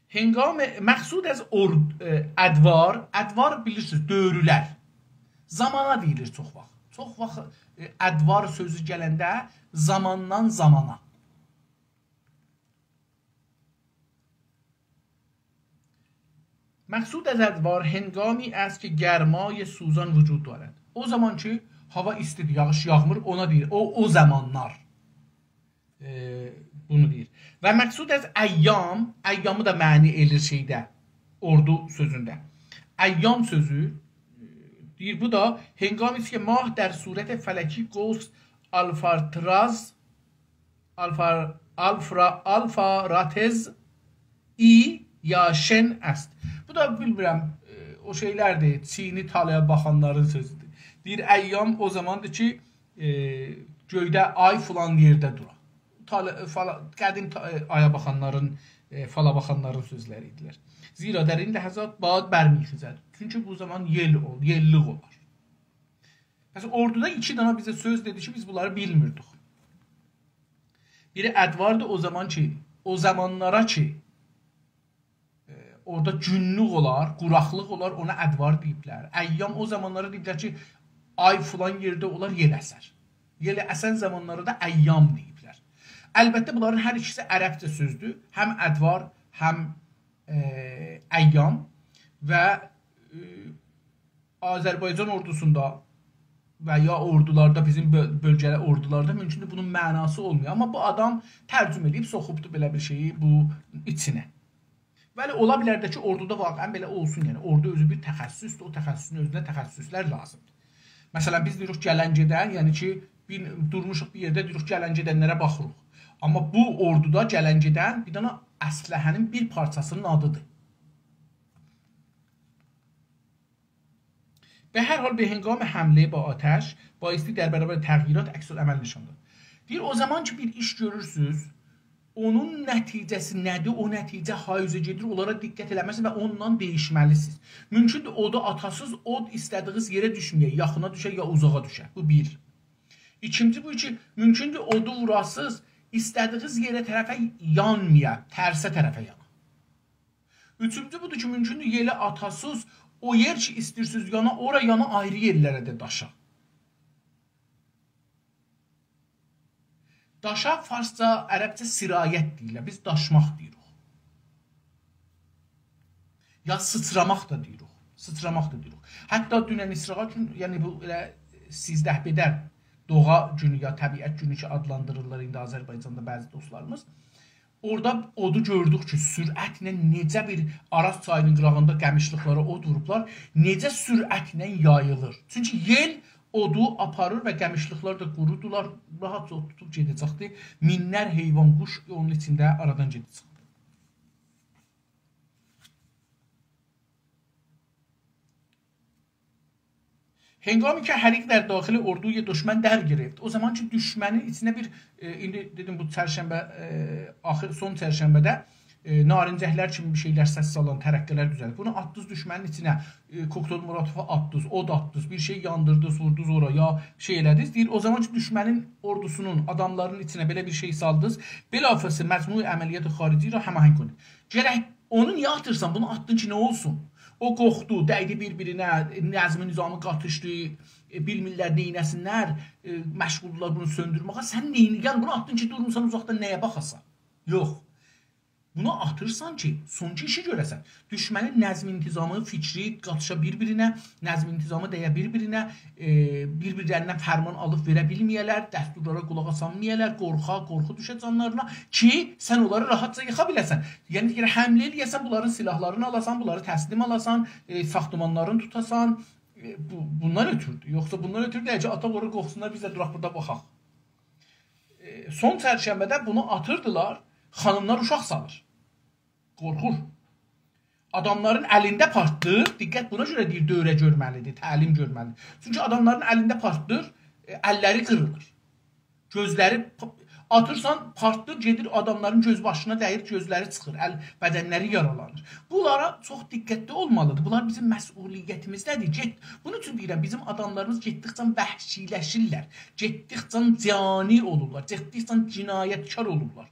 هنگام، مقصود از ار-، ائ، ادوار، ادوار بیلیرسینیز، دؤورلر. زامانا دئییلیر چوخ واخت. چوخ واخت، ائ، ادوار سؤزو گلنده زاماندان زامانا. مقصود از ادوار هنگامی است که گرمای سوزان وجود دارد. او زمان کی، هاوا ایستیدیر، یاغیش یاغمیر، اونا دئییر، او، او زامانلار. ائ، بونو دئییر. و مقصود از ایام، ایامی دا معنی ائله‌ییر شئیده، اوردو سؤزونده. ایام سؤزو، ائ، دئییر، بو دا هنگامی است که ماه در صورت فلکی قوس آلفاتراز، آلفا-، آلفرا-، آلفاراتز ای یا شن است. بو دا بیلمیرم، ائ، او شئیلردیر، چینی طالعا باخانلارین سؤزودور. دئییر، ایام او زاماندیر کی، ائ، گؤیده آی فلان یئرده دورا. طالع-، فلا-، قدیم تا-، ائ، آیا باخانلارین، ائ، فالا باخانلارین سؤزلری ایدیلر. زیرا در این لحظات باد برمی‌خیزد. چونکی بو زامان یئل اول-، یئللیک اولار. پس اوردودا ایکی دنه بیزه سؤز دئدی کی، بیز بونلاری بیلمیردیک. بیری ادواردیر، او زامان کی، او زامانلارا کی، ائ، اورادا گونلوک اولار، قوراقلیق اولار، اونا ادوار دئییبلر. ایام او زامانلارا دئییبلر کی، آی فلان یئرده اولار، یئل اسر. یئل اسن زامانلارا دا ایام دئییبلر. البته، بونلارین هر ایکیسی عربجه سؤزدور. هم ادوار، هم، ائ، ایام. و، ائ، آذربایجان اوردوسوندا و یا اوردولاردا، بیزیم بؤ-، بؤلگه‌لی اوردولاردا مومکوندور بونون معناسی اولمویا. آمما بو آدام ترجمه ائله‌ییب سوخوبدو بئله بیر شئیی بو ایچینه. ولی اولا بیلر ده کی، اوردودا واقعاً بئله اولسون، یعنی اوردو اؤزو بیر تخصصدور، او تخصصون اؤزونه تخصصلر لازیمدیر. مثلاً، بیز دئییریک گلن گئدن، یعنی کی، بیر، دورموشوق بیر یئرده، دئییریک گلن گئدنلره باخیریق. آمما بو اوردودا گلن گئدن بیر دنه اسلحه‌نین بیر پارچاسینین آدیدیر. به هر حال، به هنگام حمله با آتش بایستی در برابر تغییرات عکس‌العمل نشان داد. دئییر، او زامان کی، بیر ایش گؤرورسونوز، اونون نتیجه‌سی نه‌دیر، او نتیجه هارا اوزه گئدیر، اونلارا دقت ائله‌مه‌سینیز و اونونلا دییشمه‌لیسینیز. مومکوندور، اودو آتاسینیز، اود ایسته‌دیگینیز یئره دوشمه‌یه، یاخینا دوشه، یا اوزاغا دوشه. بو بیر. ایکینجی بو کی، مومکوندور، اودو ووراسینیز، ایسته‌دیگینیز یئره طرفه یانمایا، ترسه طرفه یانا. اوچونجو بودور کی، مومکوندور یئلی آتاسینیز، او یئر کی ایسته‌ییرسینیز یانا، اورا یانا، آیری یئرلره ده داشا. داشا فارسجا، عربجه سرایت دئییرلر. بیز داشماق دئییریک. یا سیچراماق دا دئییریک. سیچراماق دا دئییریک. حتی دونن ایسراغا گون، یعنی بو ائله سیزده بدر دوغا گونو یا طبیعت گونو کی آدلاندیریرلار ایندی آذربایجاندا بعضی دوستلاریمیز. اورادا اودو گؤردوک کی، سرعتله نئجه بیر آراز چایی‌نین قیراغیندا قمیشلیقلارا اود ووروبلار، نئجه سرعتله یاییلیر. چونکی یئل اودو آپاریر و قمیشلیقلار دا قورودولار، راحتجا اود توتوب گئده‌جکدی. مینلر حیوان، قوش اونون ایچینده آرادان گئده‌جک. هنگامی که حریق در داخل اردوی دشمن در گرفت. او زامان کی، دوشمنین ایچینه بیر، ائ، ایندی دئدیم، بو چرشنبه، ائ، آخیر، سون چرشنبه‌ده، ائ، نارنجکلر کیمی بیر شئیلر سس سالان، ترقه‌لر دوزلدیب. بونو آتدینیز دوشمنین ایچینه، ائ، کوکتل مولوتوفو آتدینیز، اود آتدینیز، بیر شئی یاندیردینیز، ووردونوز اورا، یا شئی ائله‌دینیز. دئییر، او زامان کی، دوشمنین اوردوسونون آداملارینین ایچینه بئله بیر شئی سالدینیز، بلافاصله مجموع عملیات خارجی را هماهنگ کنید. گرک اونو نییه آتیرسان؟ بونو آتدین کی، نه اولسون؟ او قورخدو، دیدی بیر-بیرینه، نظم نظامی قاتیشدی، ائ، بیلمیرلر نئینه‌سینلر، ائ، مشغولدولار بونو سؤندورمه‌یه. سن نئینی-، یعنی بونو آتدین کی، دورموسان اوزاقدا نه‌یه باخاسان؟ یوخ. بونو آتیرسان کی، سونکی ایشی گؤره‌سن. دوشمنین نظم انتظامی، فکری قاتیشا بیر-بیرینه، نظم انتظامی دیه بیر-بیرینه، ائ، بیر-بیرلریندن فرمان آلیب وئره بیلمه‌یه‌لر، دستورلارا قولاق آسانمایالار، قورخا، قورخو دوشه جانلارینا کی، سن اونلاری راحتجا ییخا بیله‌سن. یعنی، یعنی حمله ائله‌یه‌سن، بونلارین سلاحلارینی آلاسان، بونلاری تسلیم آلاسان، ائ، ساختمانلارینی توتاسان، ائ، بو، بوندان اؤتوردو. یوخسا بوندان اؤتوردو کی، آتاق اورا قورخسونلار، بیز ده دوراق بورادا باخاق. ائ، سون چرشنبه‌ده بونو آتیردیلار، خانیملار اوشاق سالیر. قورخور. آداملارین الینده پارتلیر. دقت، بونا گؤره دئییر، دوره گؤرمه‌لیدیر، تعلیم گؤرمه‌لیدیر. چونکی آداملارین الینده پارتلیر، ائ، اللری قیریلیر. گؤزلری پ-، آتیرسان، پارتلیر، گئدیر آداملارین گؤز باشینا دَییر، گؤزلری چیخیر، ال، بدنلری یارالانیر. بونلارا چوخ دقتلی اولمالیدیر. بونلار بیزیم مسئولیتیمیزده‌دیر. گئت، بونون اوچون دئییرم، بیزیم آداملاریمیز گئتدیکجه وحشیلشیرلر، گئتدیکجه جانی اولورلار، گئتدیکجه جنایتکار اولورلار.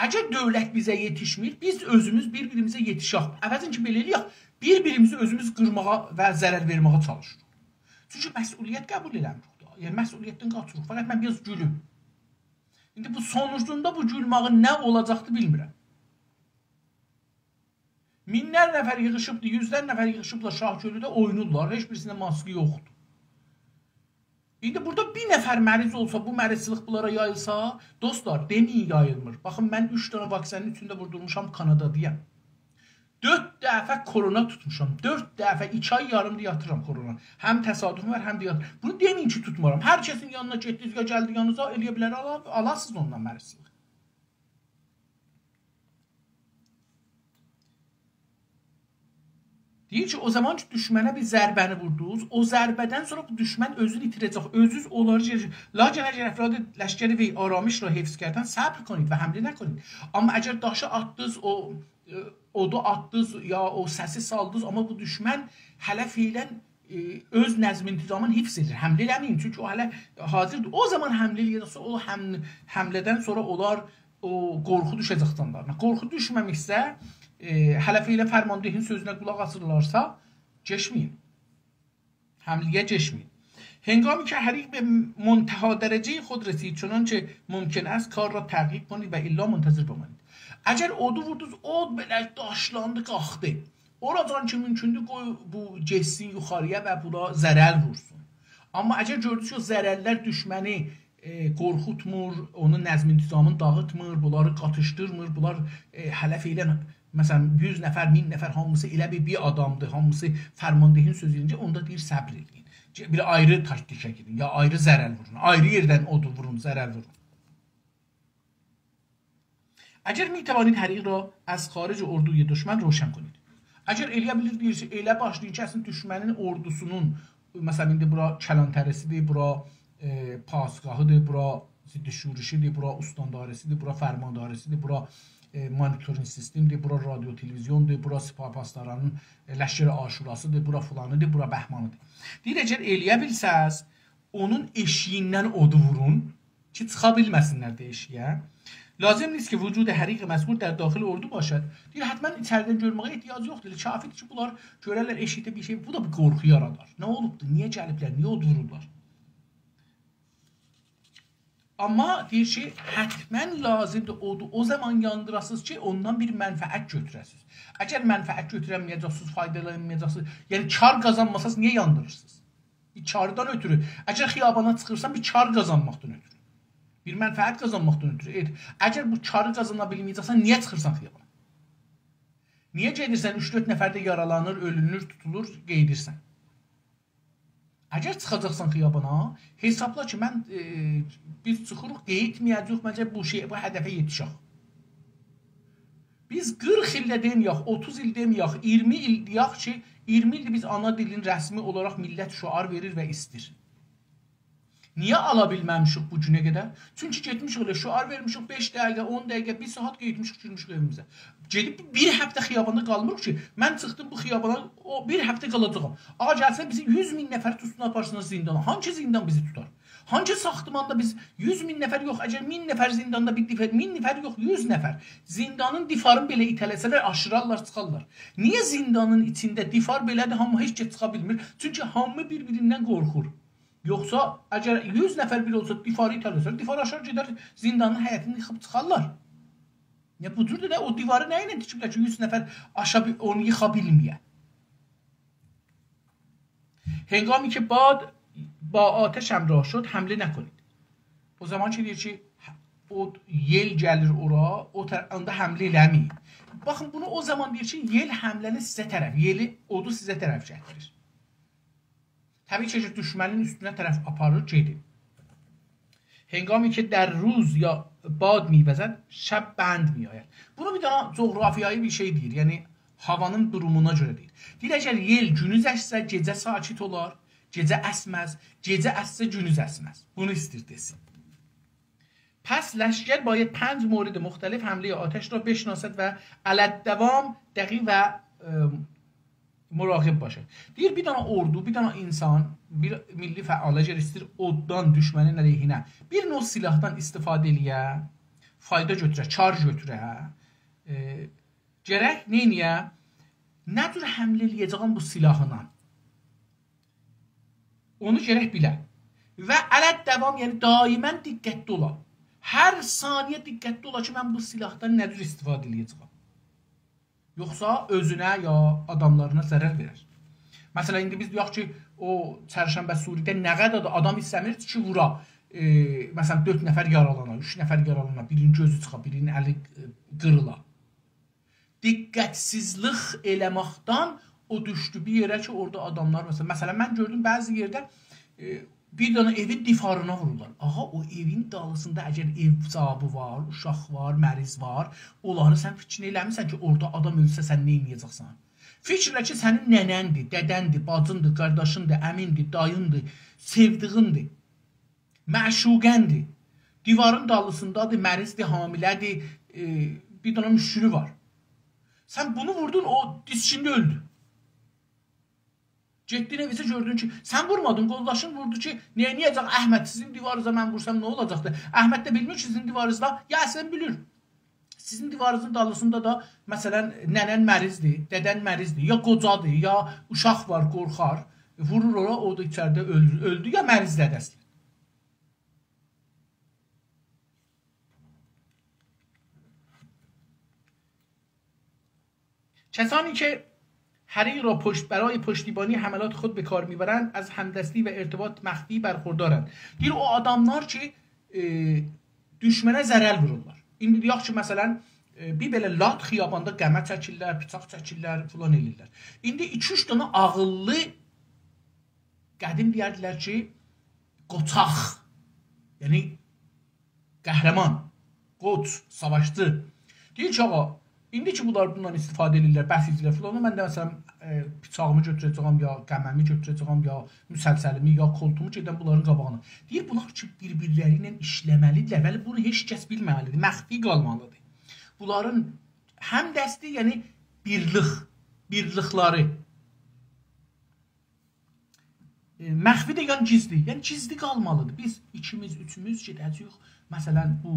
اگر دؤولت بیزه یئتیشمیر، بیز اؤزوموز بیر-بیریمیزه یئتیشک. عوضین کی، بئله ائله‌یک، بیر-بیریمیزی اؤزوموز قیرماغا و ضرر وئرمه‌یه چالیشیریق. چونکی مسئولیت قبول ائله‌میریک دا. یعنی، مسئولیتدن قاچیریق. فقط من بیر آز گولوم. ایندی بو سونوجوندا بو گولماغین نه اولاجاقدی، بیلمیرم. مینلر نفر ییغیشیبدی، یوزلر نفر ییغیشیبلار شاه‌کؤلوده، اویناییرلار. هئچ بیریسینده ماسک یوخدور. ایندی بورادا بیر نفر مریض اولسا، بو مریضچیلیق بونلارا یاییلسا، دوستلار، دئمه‌یین یاییلمیر. باخین، من اوچ دنه واکسنین اوچونو ده ووردورموشام، کانادادایام. دؤرد دفعه کرونا توتموشام. دؤرد دفعه، ایکی آی یاریمدیر یاتیرام کرونا. هم تصادفوم وار، هم ده یات-، بونو دئمه‌یین کی، توتمورام. هر کسین یانینا گئتدینیز یا گلدی یانینیزا، ائلیه بیلر آلا-، آلاسینیز اوندان مریضچیلیق. دئییر کی، او زامان کی، دوشمنه بیر ضربه‌نی ووردونوز، او ضربه‌دن سونرا بو دوشمن اؤزونو ایتیره‌جک، اؤزونوز اولار، لاکن اگر افراد لشکر وی آرامش را حفظ کردن، صبر کنید و حمله نکنید. آمما اگر داشی آتدینیز، او، ائ، اودو آتدینیز، یا او سسی سالدینیز، آمما بو دوشمن هله فعلاً، ائ، اؤز نظم انتظامینی حفظ ائدیر. حمله ائله‌مه‌یین، چونکی او هله حاضردیر. او زامان حمله ائله‌یه‌جکسه، او حمل-، حمله‌دن سونرا اولار او قورخو دوشه‌جک جانلارینا. قورخو دوشمه‌میشسه، ائ، هله فعلاً فرماندهین سؤزونه قولاق آسیرلارسا، گئچمه‌یین. حمله‌یه گئچمه‌یین. هنگامی که حریق به منتها درجهٔ خود رسید، چنانچه ممکن است کار را تعقیب کنید و الا منتظر بمانید. اگر اودو ووردونوز، اود بئله داشلاندی، قالخدی. اوراجان کی مومکوندور، قوی بو گئتسین یوخاری‌یا و بونا ضرر وورسون. آمما اگر گؤردونوز کی، او ضررلر دوشمنی، ائ، قورخوتمور، اونون نظم انتظامینی داغیتمیر، بونلاری قاتیشدیرمیر، بونلار، ائ، هله فعلاً، مثلاً، یوز نفر، مین نفر، هامیسی ائله بیر، بیر آدامدیر، هامیسی فرماندهین سؤزو یئرینجه، اوندا دئییر، صبر ائدین. بیر آیری تاکتیکه گئدین، یا آیری ضرر وورون، آیری یئردن اودو وورون، ضرر وورون. اگر می‌توانید حریق را از خارج اردوی دشمن روشن کنید. اگر ائلیه بیلیر، دئییر کی، ائله باشلایین، کسین دوشمنین اوردوسونون، مثلاً، ایندی بورا کلانتری‌سیدیر، بورا، ائ، پاسگاهیدیر، بورا ضد شورشیدیر، بورا استانداری‌سیدیر، بورا فرمانداری‌سیدیر، بورا، ائ، مانیتورینگ سیستمدیر، بورا رادیو تلویزیوندور، بورا سپاه پاسدارانین، ائ، لشکر عاشوراسیدیر، بورا فلانیدیر، بورا بهمانیدیر. دئییر، اگر ائلیه بیلسز، اونون ائشیگیندن اودو وورون کی، چیخا بیلمه‌سینلر ده ائشیگه. لازم نیست که وجود حریق مذکور در داخل اردو باشد. دئییر، حتماً ایچریدن گؤرمه‌یه احتیاج یوخدور. ائله کافیدیر کی، بونلار گؤررلر ائشیکده بیر شئی، بو دا بیر قورخو یارادار. نه اولوبدور؟ نییه گلیبلر؟ نییه اودو وورورلار؟ آمما دئییر کی، حتماً لازمدیر اودو او زامان یاندیراسینیز کی، اوندان بیر منفعت گؤتوره‌سینیز. اگر منفعت گؤتورنمه‌یه‌جکسینیز، فایدالانمایاجاقسینیز، یعنی کار قازانماسانیز، نییه یاندیریرسینیز؟ بیر کاردان اؤتورو. اگر خیابانا چیخیرسان، بیر کار قازانماقدان اؤتورو. بیر منفعت قازانماقدان اؤتورو. ائت. اگر بو کاری قازانا بیلمه‌یه‌جکسن، نییه چیخیرسان خیابانا؟ نییه گئدیرسن، اوچ-دؤرد نفر ده یارالانیر، اؤلونور، توتولور، قئییدیرسن؟ اگر چیخاجاقسان خیابانا، حسابلا کی، من، ائ، بیز چیخیریق، قئییتمه‌یه‌جه‌ییک، مگر بو شئی، بو هدفه یئتیشک. بیز قیرخ ایل ده دئمه‌یک، اوتوز ایل دئمه‌یک، اییرمی ایل دئیک کی، اییرمی ایلدیر بیز آنا دیلین رسمی اولاراق میللت شعار وئریر و ایستیر. نییه آلا بیلمه‌میشیک بو گونه قدر؟ چونکی گئتمیشیک ائله شعار وئرمیشیک، بئش دقیقه، اون دقیقه، بیر ساعت قئییتمیشیک، گیرمیشیک ائویمیزه. گئدیب بیر هفته خیاباندا قالمیریق کی، من چیخدیم بو خیابانا، او بیر هفته قالاجاغام. آقا، گلسین بیزی یوز مین نفری توتسون، آپارسینلار زیندانا. هانسی زیندان بیزی توتار؟ هانسی ساختماندا بیز یوز مین نفر یوخ، اگر مین نفر زینداندا بیر دیوار، مین نفر یوخ، یوز نفر زیندانین دیوارین بئله ایته‌له‌سه‌لر، آشیرارلار، چیخارلار. نییه زیندانین ایچینده دیوار بئله‌دیر، هامی هئچ کس چیخا بیلمیر؟ چونکی هامی بیر-بیریندن قورخور. یوخسا، اگر یوز نفر بیر اولسا، دیواری ایته‌له‌سه‌لر، دیوار آشار گئدر، زیندانین حیطینی ییخیب چیخارلار. یا بو جور ده او دیواری نه ایله تیکیبلر کی، یوز نفر آشا بی-، اونو ییخا بیلمه‌یه؟ هنگامی که باد با آتش همراه شد، حمله نکنید. او زامان کی، دئییر کی، او یئل گلیر اورا، او طر-، اوندا حمله ائله‌مه‌یین. باخین، بونو او زامان دئییر کی، یئل حمله‌نی سیزه طرف، یئلی، اودو سیزه طرف گتیریر. طبیعی کی، دوشمنین اوستونه طرف آپاریر، گئدیر. هنگامی که در روز یا باد می‌وزد، شب بند می‌آید. بونو بیر دنه جغرافیایی بیر شئی دئییر، یعنی هاوانین دورومونا گؤره دئییر. دئییر، اگر یئل گونوز اسسه، گئجه ساکت اولار، گئجه اسمز، گئجه اسسه، گونوز اسمز. بونو ایستیر دئسین. پس لشکر باید پنج مورد مختلف حملهٔ آتش را بشناسد و علی‌الدوام دقیق و، ام، مراقب باشد. دئییر، بیر دنه اوردو، بیر دنه اینسان، بیر میللی فعال، اگر ایسته‌ییر اوددان دوشمنین علیهینه بیر نوع سلاحدان استفاده ائله‌یه، فایدا گؤتوره، کار گؤتوره، ائ، گرک نئینیه؟ نه جور حمله ائله‌یه‌جه‌یم بو سلاحلا؟ اونو گرک بیله. و علی‌الدوام، یعنی دائماً دقتلی اولا. هر ثانیه دقتلی اولا کی، من بو سلاحدان نه جور استفاده ائله‌یه‌جه‌یم. یوخسا اؤزونه یا آداملارینا ضرر وئرر. مثلا، ایندی بیز دئیک کی، او چرشنبه سوری‌ده نه قدر ده آدام ایسته‌میر کی، وورا، ائ، مثلا، دؤرد نفر یارالانا، اوچ نفر یارالانا، بیرینین گؤزو چیخا، بیرینین الی، ائ، قیریلا. دقتسیزلیک ائله‌مکدن او دوشدو بیر یئره کی، اورادا آداملار، مثلا، مثلا، من گؤردوم بعضی یئرده، ائ، بیر دنه ائوین دیوارینا وورورلار. آغا، او ائوین دالیسیندا اگر ائو صاحیبی وار، اوشاق وار، مریض وار، اونلاری سن فیکرینه ائله‌میرسن کی، اورادا آدام اؤلسه سن نه ائله‌یه‌جکسن؟ فیکر ائله کی، سنین ننه‌ندیر، دده‌ندیر، باجیندیر، قارداشیندیر، عمیندیر، داییندیر، سئودیگیندیر، معشوقه‌ندیر. دیوارین دالیسیندادیر، مریضدیر، حامله‌دیر، ائ، بیر دنه مشکلی وار. سن بونو ووردون، او دیسکیندی، اؤلدو. گئتدین ائوینیزه، گؤردون کی، سن وورمادین، قولداشین ووردو کی، نییه، نییه، احمد، سیزین دیوارینیزا من وورسام نه اولاجاقدی؟ احمد ده بیلمیر کی، سیزین دیوارینیزدا، یا اصلا بیلیر. سیزین دیوارینیزین دالیسیندا دا، مثلا، ننه‌ن مریضدیر، دده‌ن مریضدیر، یا قوجادیر، یا اوشاق وار، قورخار. وورور اورا، او دا ایچریده اؤلدو، اؤلدو، یا مریض دده‌سی. کسانی که حریر را پشت، برای پشتیبانی حملات خود به کار می‌برند، از همدستی و ارتباط مخفی برخوردارند. دئییر، او آداملار کی، ائ، دوشمنه ضرر وورورلار. ایندی دئیک کی، مثلا، ائ، بیر بئله لات خیاباندا قمه چکیرلر، بیچاق چکیرلر، فلان ائله‌ییرلر. ایندی ایکی-اوچ دنه عاغیللی، قدیم دئیردیلر کی، قوچاق، یعنی قهرمان، قوچ، ساواشچی. دئییر کی، آغا، ایندی کی، بونلار بوندان استفاده ائدیرلر، بسیجیلر فلان، من ده، مثلا، ائ، بیچاغیمی گؤتوره‌جه‌یم، یا قمه‌می گؤتوره‌جه‌یم، یا مسلسلیمی، یا کولتومو، گئدم بونلارین قاباغینا. دئییر، بونلار کی، بیر-بیرلری ایله ایشله‌مه‌لیدیرلر، ولی بونو هئچ کس بیلمه‌مه‌لیدیر، مخفی قالمالیدیر. بونلارین همدستی، یعنی بیرلیک، بیرلیکلری، ائ، مخفی ده، یعنی گیزلی. یعنی گیزلی قالمالیدیر. بیز ایکیمیز، اوچوموز گئده‌جه‌ییک. مثلا، بو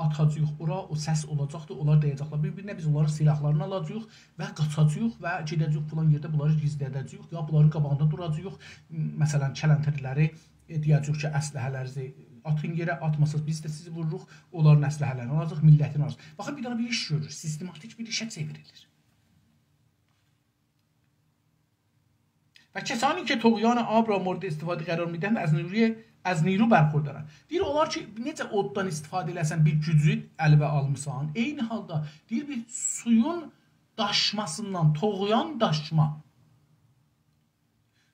آتاجاغیق اورا، او سس اولاجاقدیر، اونلار دَیه‌جکلر بیر-بیرینه، بیز اونلارین سلاحلارینی آلاجاغیق و قاچاجاغیق و گئده‌جه‌ییک فلان یئرده بونلاری گیزلده‌جه‌ییک، یا بونلارین قاباغیندا دوراجاغیق. مثلا، کلانتری‌لری، ائ، دئیه‌جه‌ییک کی، اسلحه‌لریزی آتین یئره، آتماساز بیز ده سیزی ووروروق، اونلارین اسلحه‌لرینی آلاجاغیق، میللتین آلاجاغیق. باخین، بیر دنه بیر ایش گؤرور، سیستماتیک بیر ایشه چئوریلیر. و کسانی که طغیان آب را مورد استفاده قرار می‌دهند، از نیروی، از نیرو برخوردارند. دئییر، اونلار کی، نئجه اوددان استفاده ائله‌سن، بیر گوجو الیوه آلمیسان، عینی حالدا، دئییر، بیر سویون داشماسیندان، طغیان داشما.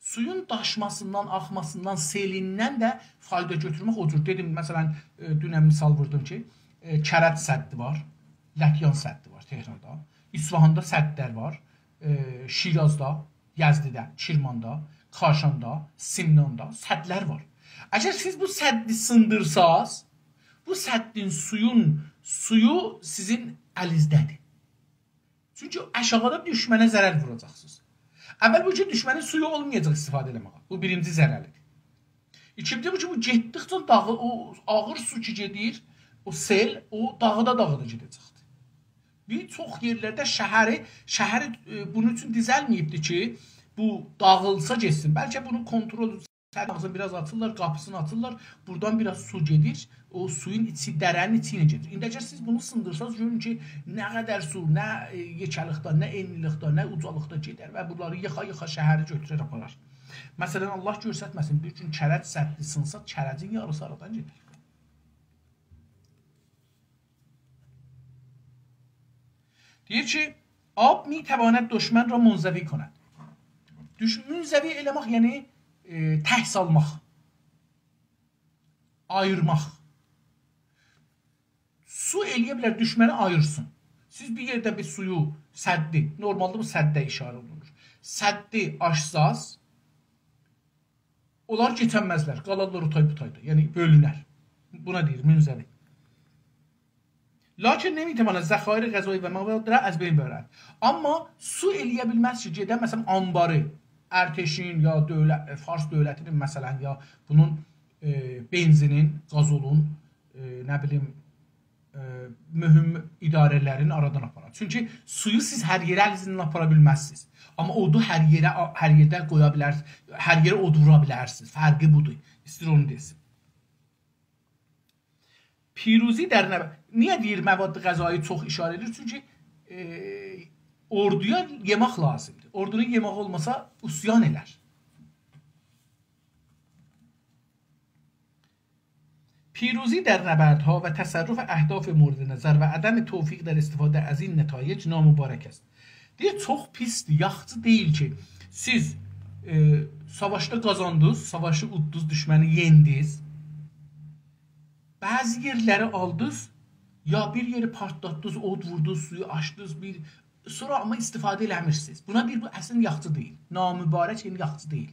سویون داشماسیندان، آخماسیندان، سئلیندن ده فایدا گؤتورمک او جور. دئدیم، مثلا، ائ، دونن مثال ووردوم کی، ائ، کرج سدی وار، لطیان سدی وار تهراندا، اصفهاندا سدلر وار، ائ، شیرازدا، یزدیده، کرماندا، کاشاندا، سمناندا سدلر وار. اگر سیز بو سدی سیندیرساز، بو سدین سویون، سویو سیزین الینیزده‌دیر. چونکی آشاغیدا دوشمنه ضرر ووراجاقسینیز. اول بو کی، دوشمنین سویو اولمایاجاق استفاده ائله‌مه‌یه. بو بیرینجی ضرریدیر. ایکینجی بو کی، بو گئتدیکجه داغی-، او آغیر سو کی گئدیر، او سئل، او داغیدا داغیدا گئده‌جکدیر. بیر چوخ یئرلرده شهری، شهری، ائ، بونون اوچون دوزلمه‌ییبدیر کی، بو داغیلسا گئتسین. بلکه بونو کنترل سد آغزینی بیر آز آچیرلار، قاپیسینی آچیرلار. بورادان بیر آز سو گئدیر. او سویون ایچی، دره‌نین ایچی ایله گئدیر. ایندی اگر سیز بونو سیندیرساز، گؤرون کی، نه قدر سو، نه، ائ، یئکه‌لیکده، نه ائنلیلیکده، نه اوجالیقدا گئدر و بونلاری ییخا-ییخا شهری گؤتورر، آپارار. مثلا، الله گؤسترمه‌سین، بیر گون کرج سدی سینسا، کرجین یاریسی آرادان گئدر. دئییر کی، آب می‌تواند دشمن را منزوی کند. دوش-، منزوی ائله‌مک، یعنی، ائ، تک سالماق، آییرماق. سو ائله‌یه بیلر دوشمنی آییرسین. سیز بیر یئردن بیر سویو، سدی، نورمالدا بو سده اشاره اولونور. سدی آچساز، اونلار کئچنمزلر، قالارلار او تای بو تایدا. یعنی بؤلونر. بونا دئییر منزوی. لکن نمی‌تواند ذخایر غذایی و مواد را از بین ببرد. آمما سو ائلیه بیلمز کی، گئده، مثلا، آنباری، ارتشین یا دؤولت، فارس دؤولتینین، مثلا، یا بونون، ائ، بنزینین، گازولون، ائ، نه بیلیم، ائ، مهم اداره‌لرین آرادان آپارا. چونکی سویو سیز هر یئره الینیزله آپارا بیلمزسینیز. آمما اودو هر یئره، هر یئرده قویا بیلرسینیز، هر یئره اود وورا بیلرسینیز. فرقی بودور. ایستیر اونو دئسین. پیروزی در نب-، نییه دئییر مواد غذایی چوخ اشاره ائدیر؟ چونکی، ائ، اوردویا یئمک لازیمدیر. اوردونون یئمه‌یی اولماسا عصیان ائلر. پیروزی در نبردها و تصرف اهداف مورد نظر و عدم توفیق در استفاده از این نتایج نامبارک است. دئییر، چوخ پیسدیر، یاخشی دئییل کی، سیز، ائ، ساواشدا قازاندینیز، ساواشی اوددونوز، دوشمنی یئندینیز. بعضی یئرلری آلدینیز، یا بیر یئری پارتلاتدینیز، اود ووردونوز، سویو آچدینیز، بیر، سونرا آمما استفاده ائله‌میرسینیز. بونا دئییر، بو اصلینده یاخشی دئییل. نامبارک، یعنی یاخشی دئییل.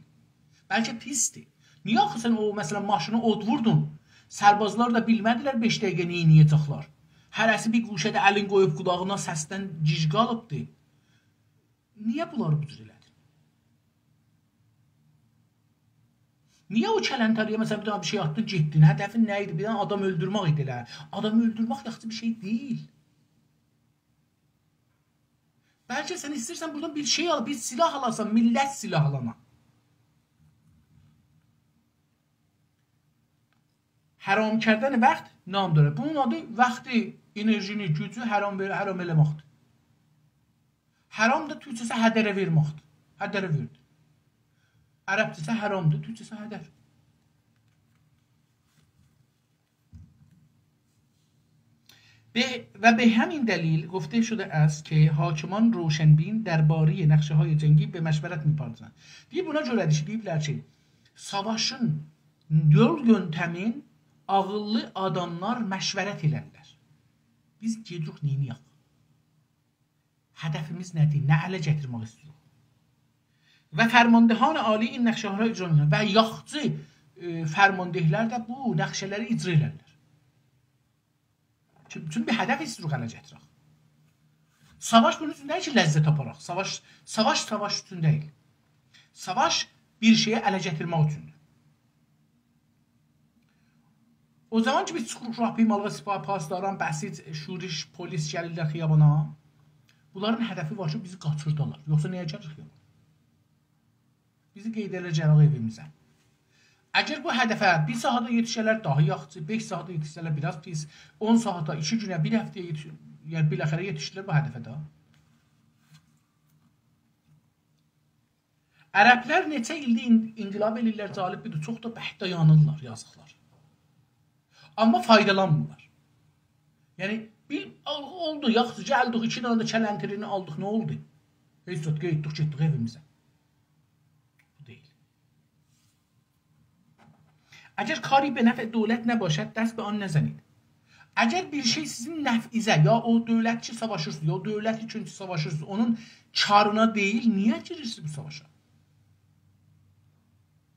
بلکه پیسدیر. نییه آخی سن او، مثلا، ماشینا اود ووردون؟ سربازلار دا بیلمه‌دیلر بئش دقیقه نئینیه‌جکلر. هره‌سی بیر گوشه‌ده الین قویوب قولاغینا، سسدن گیج قالیبدی. نییه بونلاری بو جور ائله‌دین؟ نییه او کلانتری‌یه، مثلا، بیر دنه بیر شئی آتدین، گئتدین؟ هدفین نه ایدی؟ بیر دنه آدام اؤلدورمک ایدی ائله. آدام اؤلدورمک یاخشی بیر شئی دئییل. بلکه سن ایسته‌ییرسن بورادان بیر شئی آل، بیر سلاح آلاسان، میللت سلاحلانا. حرام کردن وقت نام داره. بونون آدی وقتی، انرژینی، گوجو حرام وئر-، حرام ائله‌مکدیر. حرام دا تورکجه‌سی هدره وئرمکدیر. هدره وئردی. عربجه‌سی حرامدیر، تورکجه‌سی هدر. به، و به همین دلیل گفته شده است که حاکمان روشنبین دربارهٔ نقشه‌های جنگی به مشورت می‌پردازند. دئییر، بونا گؤره‌دیر کی، دئییبلر کی، ساواشین یول یؤنتمین عاغیللی آداملار مشورت ائلرلر. بیز گئدیریک، نئینیه‌ک؟ هدفیمیز نه‌دیر؟ نه اله گتیرمک ایسته‌ییریک؟ و فرماندهان عالی این نقشه‌ها را اجرا می‌کنند. و یاخشی، ائ، فرمانده‌لر ده بو نقشه‌لری اجرا ائلرلر. چون-، چونکی بیر هدف ایسته‌ییریک اله گتیرک. ساواش بونون اوچون دئییل کی، لذت آپاراق. ساواش، ساواش، ساواش اوچون دئییل. ساواش بیر شئیی اله گتیرمک اوچوندور. او زامان کی، بیز چیخیریق راهپیمالیغا، سپاه پاسداران، بسیج، شورش، پلیس گلیرلر خیابانا، بونلارین هدفی وار کی، بیزی قاچیردالار. یوخسا نییه گلیریک خیابانا؟ بیزی قئییده‌لر، گلک ائویمیزه. اگر بو هدفه بیر ساعاتا یئتیشه‌لر، داها یاخشی، بئش ساعاتا یئتیشه‌لر، بیر آز پیس، اون ساعاتا، ایکی گونه، بیر هفته‌یه یئتیش-، یعنی بالاخره یئتیشدیلر بو هدفه ده. عربلر نئچه ایلدیر ان-، انقلاب ائله‌ییرلر، جالب بودور، چوخ دا برک دایانیرلار، یازیقلار. آمما فایدالانمیرلار. یعنی، بیر، اول-، اولدو، یاخشی، گلدیک، ایکی دنه ده کلانتری‌نی آلدیق، نه اولدو؟ هئچ زاد، قئییتدیک، گئتدیک ائویمیزه. بو دئییل. اگر کاری به نفع دولت نباشد، دست به آن نزنید. اگر بیر شئی سیزین نفعینیزه، یا او دؤولت کی ساواشیرسینیز، یا او دؤولت اوچون کی ساواشیرسینیز، اونون کارینا دئییل، نییه گیریرسینیز بو ساواشا؟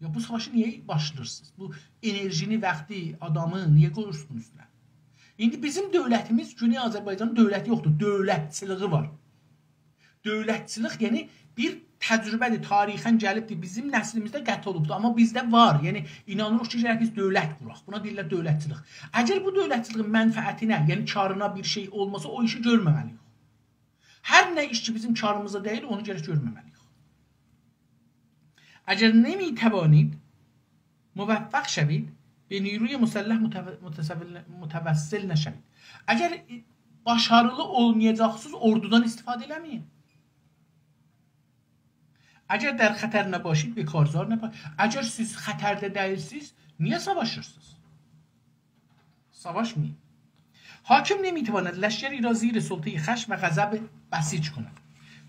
یا بو ساواشی نییه باشلاییرسینیز؟ بو انرژینی، واختی، آدامی نییه قویورسونوز بونون اوستونه؟ ایندی بیزیم دؤولتیمیز، گونئی آذربایجانین دؤولتی یوخدور، دؤولتچیلیگی وار. دؤولتچیلیک، یعنی بیر تجربه‌دیر، تاریخاً گلیبدیر، بیزیم نسلیمیزده قطع اولوبدور، آمما بیزده وار. یعنی اینانیریق کی، گرک بیز دؤولت قوراق. بونا دئییرلر دؤولتچیلیک. اگر بو دؤولتچیلیگین منفعتینه، یعنی کارینا بیر شئی اولماسا، او ایشی گؤرمه‌مه‌لی‌ییک. هر نه ایش کی، بیزیم کاریمیزا دئییل، اونو گرک گؤرمه‌مه‌لی‌ییک. اگر نمی‌توانید موفق شوید، به نیروی مسلح متو-، متسول-، متوسل نشوید. اگر باشاریلی اولمایاجاقسینیز، اوردودان استفاده ائله‌مه‌یین. اگر در خطر نباشید، به کارزار نباشید. اگر سیز خطرده دئییلسینیز، نییه ساواشیرسینیز؟ ساواشمایین. حاکم نمی‌تواند لشکری را زیر سلطهٔ خشم و غضب بسیج کند.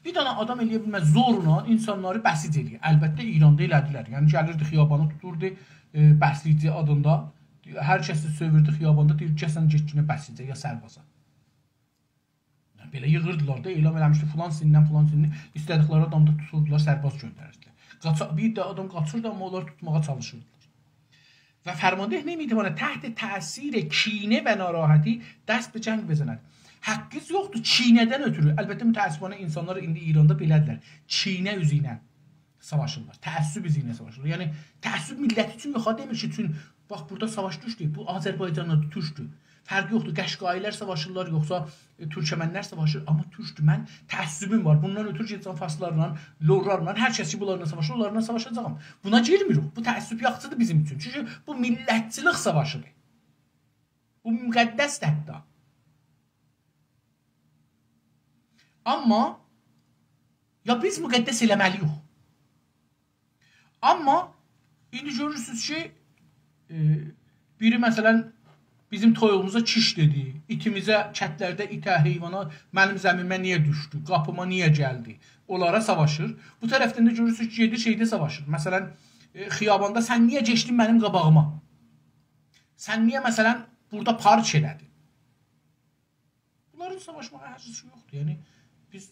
بیر دنه آدام ائلیه بیلمز زورلا اینسانلاری بسیج ائلیه. البته، ایراندا ائله‌دیلر. یعنی، گلیردی، خیابانی توتوردو، ائ، بسیجی آدیندا. هر کسی سؤووردو خیاباندا، دئییر، «گل سن گئت گینه بسیجه یا سربازا.» یعنی، بئله ییغیردیلار دا، اعلان ائله‌میشدی، «فلان سندن، فلان سندن»، ایسته‌دیکلری آدامی دا توتوردولار، سرباز گؤندریردیلر. قاچا-، بیر ده آدام قاچیردی، آمما اونلاری توتماغا چالیشیردیلار. و فرمانده نمی‌تواند تحت تأثیر کینه و ناراحتی دست به جنگ بزند. حقینیز یوخدور کینه‌دن اؤترو. البته، متأسفانه اینسانلار ایندی ایراندا بئله‌دیرلر. کینه اوزو ایله ساواشیرلار. تعصب اوزو ایله ساواشیرلار. یعنی، تعصب میللت اوچون یوخ، دئمیر کی، چون، باخ، بورادا ساواش دوشدو. بو آذربایجانلا تورکدور. فرقی یوخدور. قشقایی‌لر ساواشیرلار، یوخسا، ائ، تورکمنلر ساواشیر. آمما تورکدور. من تعصبوم وار. بوندان اؤترو گئده‌جم فارسلارلا، لورلارلا، هر کس کی، بونلارلا ساواشیر، اونلارلا ساواشاجاغام. بونا گیرمیریک. بو تعصب یاخشیدیر بیزیم اوچون. چونکی بو میللتچیلیک ساواشیدیر. بو مقدسدیر حتی. آمما یا بیز مقدس ائله‌مه‌لی‌ییک. آمما ایندی گؤرورسونوز کی، ائ، بیری، مثلا، بیزیم تویوغوموزا کیش دئدی، ایتیمیزه، کتلرده ایته، حیوانا، منیم زمیمه نییه دوشدو، قاپیما نییه گلدی، اونلارا ساواشیر. بو طرفدن ده گؤرورسونوز کی، گئدیر شئیده ساواشیر. مثلا، ائ، خیاباندا: «سن نییه کئچدین منیم قاباغیما؟ سن نییه، مثلا، بورادا پارک ائله‌دین؟» بونلارین ساواشماغا ارزشی یوخدور. یعنی، بیز،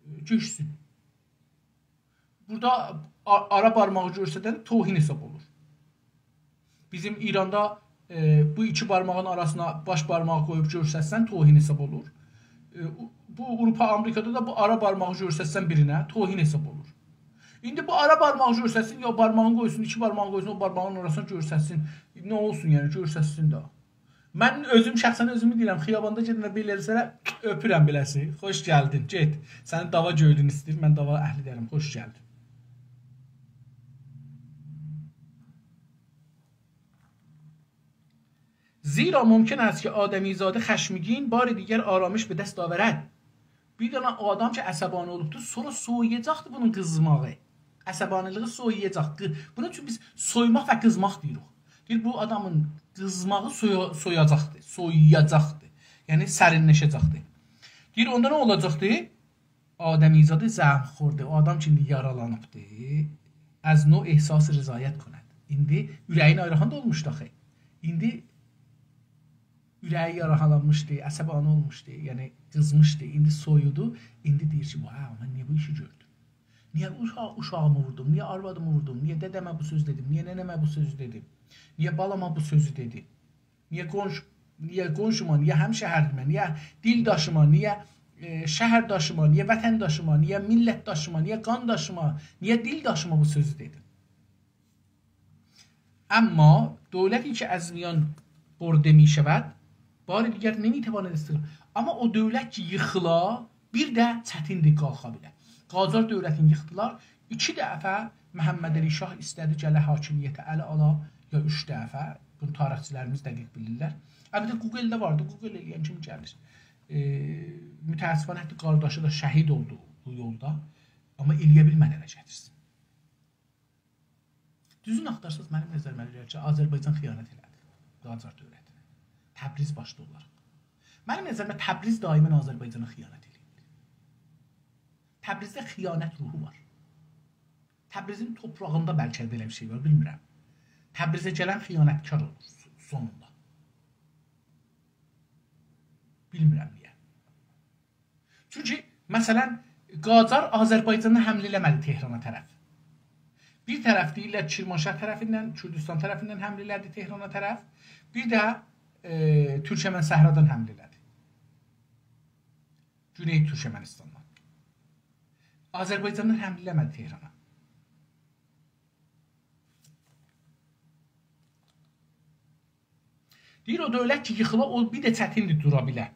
ائ، کئچسین. بورادا آ-، آرا بارماغی گؤرسدن توهین حساب اولور. بیزیم ایراندا، ائ، بو ایکی بارماغین آراسینا باش بارماغی قویوب گؤرستسن، توهین حساب اولور. ائ، او-، بو آوروپا، آمریکادا دا بو آرا بارماغی گؤرستسن بیرینه، توهین حساب اولور. ایندی بو آرا بارماغی گؤرستسین، یا بارماغینی قویسون، ایکی بارماغینی قویسون، او بارماغین آراسینا گؤرستسین. نه اولسون، یعنی، گؤرستسین ده. من اؤزوم، شخصا اؤزومو دئییرم، خیاباندا گئدنده بئله ائله‌سه‌لر، اؤپورم بئله‌سی. خوش گلدین، گئت. سنین داوا گؤیلون ایسته‌ییر، من داوا اهلی دئییرم، خوش گلدین. «زیرا ممکن است که آدمیزاد خشمگین بار دیگر آرامش به دست آورد.» بیر دنه او آدام کی، عصبانی اولوبدور، سونرا سویویاجاقدیر بونون قیزماغی. عصبانیلیغی سویویاجاق. قی-، بونون اوچون بیز سویماق و قیزماق دئییریک. دئییر، بو آدامین قیزماغی سویا-، سویاجاقدیر، سویویاجاقدیر. یعنی، سرینلشه‌جکدیر. دئییر، اوندا نه اولاجاقدیر؟ آدمیزاد زخم‌خورده، او آدام کی، ایندی یارالانیبدی، «از نو احساس رضایت کند.» ایندی اوره‌یین آیریخان دا اولموشدو آخی. ایندی اوره‌یی یارالانمیشدی، عصبانی اولموشدو، یعنی قیزمیشدی. ایندی سویودو، ایندی دئییر کی، «واو، من نییه بو ایشی گؤردوم؟ نییه اوشا-، اوشاغیمی ووردوم؟ نییه آروادیمی ووردوم؟ نییه دده‌مه بو سؤزو دئدیم؟ نییه ننه‌مه بو سؤزو دئدیم؟ نییه بالاما بو سؤزو دئدیم؟» نییه قونشو-، نییه قونشوما، نییه همشهریمه، نییه دیلداشیما، نییه، ائ، شهرداشیما، نییه وطنداشیما، نییه میللتداشیما، نییه قانداشیما، نییه دیلداشیما بو سؤزو دئدیم؟ «اما دولتی که از میان برده می‌شود، بار دیگر نمی‌تواند استقلال.» آمما او دؤولت کی، ییخیلا، بیر ده چتیندیر قالخا بیله. قاجار دؤولتینی ییخدیلار. ایکی دفعه محمدعلی شاه ایسته‌دی گله حاکمیته ال آلا، یا اوچ دفعه. بونو تاریخچیلریمیز دقیق بیلیرلر. البته، گوگلده واردی. گوگل ائله‌ین کیمی گلیر. ائ، متأسفانه، حتی قارداشی دا شهید اولدو بو یولدا. آمما ائله‌یه بیلمه‌دی اله گتیرسین. دوزون آختارساز، منیم نظریمه گلیر کی، آذربایجان خیانت ائله‌دی قاجار دؤولتینه. تبریز باشدا اولاراق. منیم نظریمه، تبریز دائماً آذربایجانا خیانت ائله‌ییبدیر. تبریزده خیانت روحو وار. تبریزین توپراغیندا بلکه ده ائله بیر شئی وار، بیلمیرم. تبریزه گلن خیانتکار اولور سونوندا. بیلمیرم نییه. چونکی، مثلا، قاجار آذربایجاندان حمله ائله‌مه‌دی تهرانا طرف. بیر طرف دئییرلر کرمانشاه طرفیندن، کردستان طرفیندن حمله ائله‌دی تهرانا طرف. بیر ده، ائ، تورکمن صحرادان حمله ائله‌دی. گونئی تورکمنیستاندان. آذربایجاندان حمله ائله‌مه‌دی تهرانا. دئییر، او دؤولت کی، ییخیلا، او بیر ده چتیندیر دورا بیله.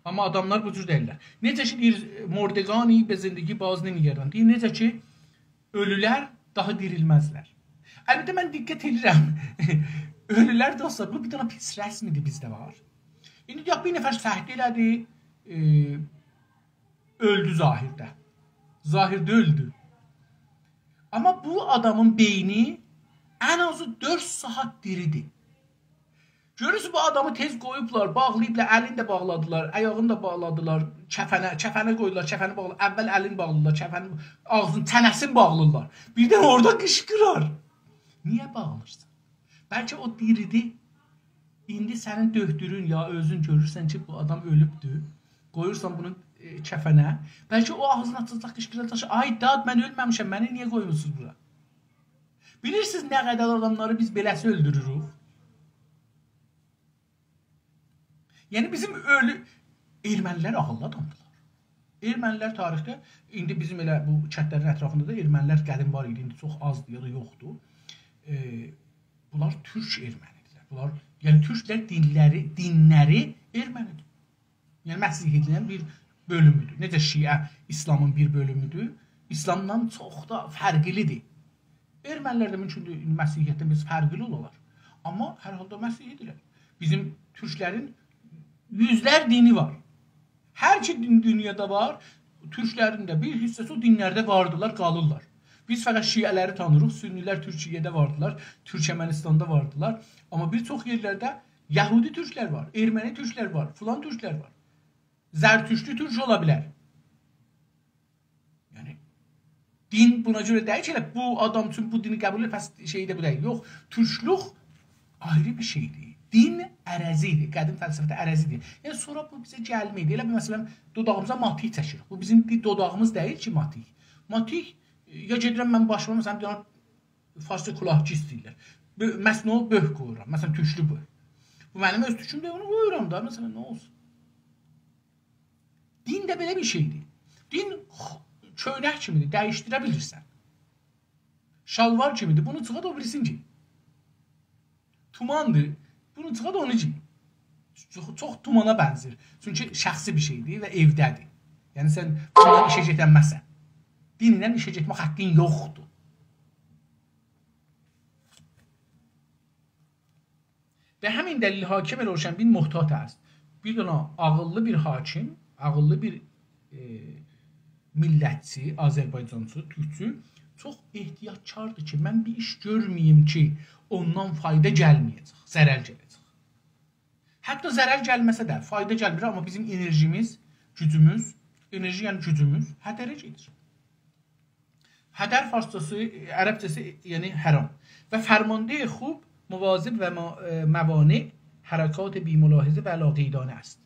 آمما آداملار بو جور دئییرلر. نئجه کی، دئییر، «مردگانی به زندگی باز نمی‌گردند.» دئییر، نئجه کی، اؤلولر داها دیریلمزلر. البته، من دقت ائدیرم. اؤلولر، دوستلار، بو بیر دنه پیس رسمیدیر بیزده وار. ایندی دئیک، بیر نفر سهو ائله‌دی، ائ، اؤلدو ظاهرده. ظاهرده اؤلدو. آمما بو آدامین بئینی ان آزی دؤرد ساعات دیریدیر. گؤرورسون، بو آدامی تئز قویوبلار، باغلاییبلار، الینی ده باغلادیلار، آیاغینی دا باغلادیلار، کفنه، کفنه قویدولار، کفنی باغلا-، اول الینی باغلاییرلار، کفنی، آغزینی، چنه‌سینی باغلاییرلار. بیردن اورادا قیشقیرار. نییه باغلیرسان؟ بلکه او دیریدی. ایندی سنین دؤکتورون یا اؤزون گؤرورسن کی، بو آدام اؤلوبدور. قویورسان بونو، ائ، کفنه. بلکه او آغزینی آچاجاق، قیشقیراجاق کی، «آی داد، من اؤلمه‌میشم، منی نییه قویموسونوز بورا؟» بیلیرسینیز نه قدر آداملاری بیز بئله‌سی اؤلدورورük؟ یعنی بیزیم اؤلو، ارمنی‌لر عاغیللی آدامدیلار. ارمنی‌لر تاریخده، ایندی بیزیم ائله بو کندلرین اطرافیندا دا ارمنی‌لر قدیم وار ایدی، ایندی چوخ آزدیر یا دا یوخدور. ائ، بونلار تورک ارمنی‌دیرلر. بونلار، یعنی تورکلر دینلری، دینلری ارمنی‌دیر. یعنی مسیحی‌لیگین بیر بؤلومودور. نئجه شیعه ایسلامین بیر بؤلومودور، ایسلامدان چوخ دا فرقلی‌دیر. ارمنی‌لر ده مومکوندور ایندی مسیحیتدن بیر فرقلی اولالار. آمما هر حالدا مسیحی‌دیرلر. بیزیم تورکلرین یوزلر دینی وار. هر کی دین دونیادا وار، تورکلرین ده بیر حیصه‌سی او دینلرده واردیلار، قالیرلار. بیز فقط شیعه‌لری تانیریق، سنی‌لر تورکیه‌ده واردیلار، تورکمنیستاندا واردیلار. آمما بیر چوخ یئرلرده یهودی تورکلر وار، ارمنی تورکلر وار، فلان تورکلر وار. زرتشتی تورک اولا بیلر. یعنی، دین بونا گؤره دئییل کی، ائله بو آدام اوچون بو دینی قبول ائدیر، پس شئی ده بو دئییل. یوخ، تورکلوک آیری بیر شئیدیر. دین ارزی ایدی، قدیم فلسفه‌ده ارزی ایدی. یعنی، سونرا بو بیزه گلمه‌ییردی. ائله بیل، مثلا، دوداغیمیزا ماتیک چکیریک. بو بیزیم بیر دوداغیمیز دئییل کی، ماتیک. ماتیک، یا گئدیرم من باشیما، مثلا، بیر دنه فارسجا کلاهچی ایسته‌ییرلر. بؤ-، مثلا، او بؤرک قویورام. مثلا، توکلو بؤرک. بو منیم اؤز توکوم دئییل، اونو قویورام دا، مثلا، نه اولسون؟ دین ده بئله بیر شئیدیر. دین خ-، کؤینک کیمیدیر، دییشدیره بیلیرسن. شالوار کیمیدیر، بونو چیخارت، او بیریسینی گئی. توماندیر، بونو چیخارت، اونو گئی. چوخ، چوخ تومانا بنزیر. چونکی شخصی بیر شئیدیر و ائوده‌دیر. یعنی سن بونونلا ایشه گئتنمزسن. دینله ایشه گئتمک حاققین یوخدور. به همین دلیل حاکم روشنبین محتاط است. بیر دنه عاغیللی بیر حاکم، عاغیللی بیر، ائ، میللتچی، آذربایجانچی، تورکچو چوخ احتیاطکاردیر کی، من بیر ایش گؤرمه‌ییم کی، اوندان فایدا گلمه‌یه‌جک، ضرر گله‌جک. حتی ضرر گلمه‌سه ده، فایدا گلمیر، آمما بیزیم انرژیمیز، گوجوموز، انرژی یعنی گوجوموز هدره گئدیر. هدر فارسجاسی، عربجه‌سی، یعنی حرام. و فرمانده خوب مواظب و ما-، ائ، موانع حرکات بی‌ملاحظه و لاقیدانه است.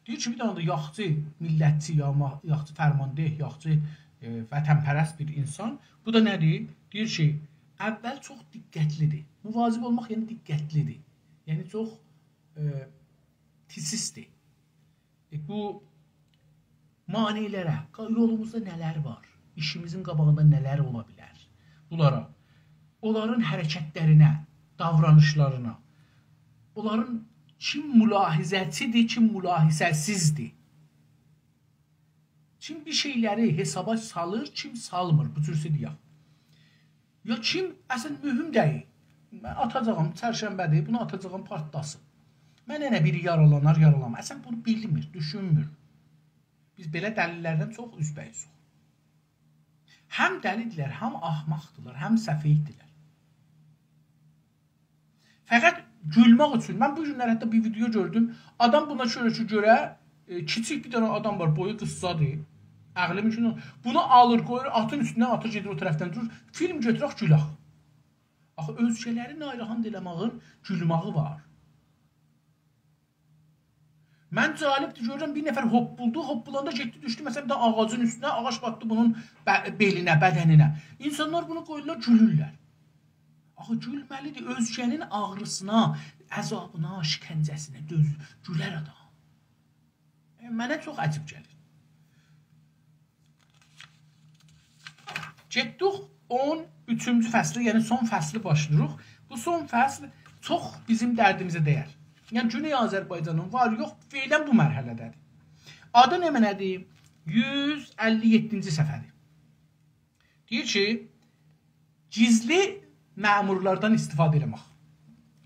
دئییر کی، بیر دنه ده یاخچی میللتچی، یا ما-، یاخچی فرمانده، یاخچی، ائ، وطن‌پرست بیر اینسان. بو دا نه‌دیر؟ دئییر کی، اول چوخ دقتلی‌دیر. مواظب اولماق، یعنی دقتلی‌دیر. یعنی چوخ، ائ، تیزیزدیر. ائ، بو مانع‌لره، قا-، یولوموزدا نه‌لر وار، ایشیمیزین قاباغیندا نه‌لر اولا بیلر، بونلارا، اونلارین حرکتلرینه، داورانیشلارینا، اونلارین کیم ملاحظه‌چی‌دیر، کیم ملاحظه‌سیزدیر، کیم بیر شئیلری حسابا سالیر، کیم سالمیر، بو جور دئیک. یا کیم، اصلا مهم دئییل. من آتاجاغام، چرشنبه‌دیر، بونو آتاجاغام، پارتلاسین. منه نه، بیری یارالانار، یارالانمار. اصلا بونو بیلمیر، دوشونمور. بیز بئله دلیل‌لرله چوخ اوزبه‌اوزوک. هم دلی‌دیرلر، هم احمق‌دیرلر، هم سفئه‌دیرلر. فقط گولمک اوچون. من بو گونلر حتی بیر ویدئو گؤردوم. آدام بونا گؤره کی، گؤره، ائ، کیچیک بیر دنه آدام وار، بویو قیسسادیر. عقلی مومکون. بونو آلیر، قویور آتین اوستونه، آتیر گئدیر او طرفدن دورور. فیلم گؤتورک، گولاخ. آخی اؤزگه‌لری ناراحات ائله‌مه‌یین گولمه‌یی وار. من جالبدیر، گؤرورم بیر نفر هوپپولدو، هوپپولاندا گئتدی، دوشدو، مثلا، بیر دنه آغاجین اوستونه، آغاج باتدی بونون به-، بئلینه، بدنینه. اینسانلار بونو قویورلار، گولورلر. آخی گولمه‌لی‌دیر، اؤزگه‌نین آغریسینا، عذابینا، شکنجه‌سینه دؤز-، گولر آدام. ائ، منه چوخ عجیب گلیر. گئتدیک اون اوچونجو فصله، یعنی سون فصلی باشلاییریق. بو سون فصل چوخ بیزیم دردیمیزه دَیر. یعنی گونئی آذربایجانین وار یوخ فعلا بو مرحله‌ده‌دیر. آدی نمنه‌دیر؟ یوز اللی یئددینجی صفحه‌دیر. دئییر کی، گیزلی مأمورلاردان استفاده ائله‌مک.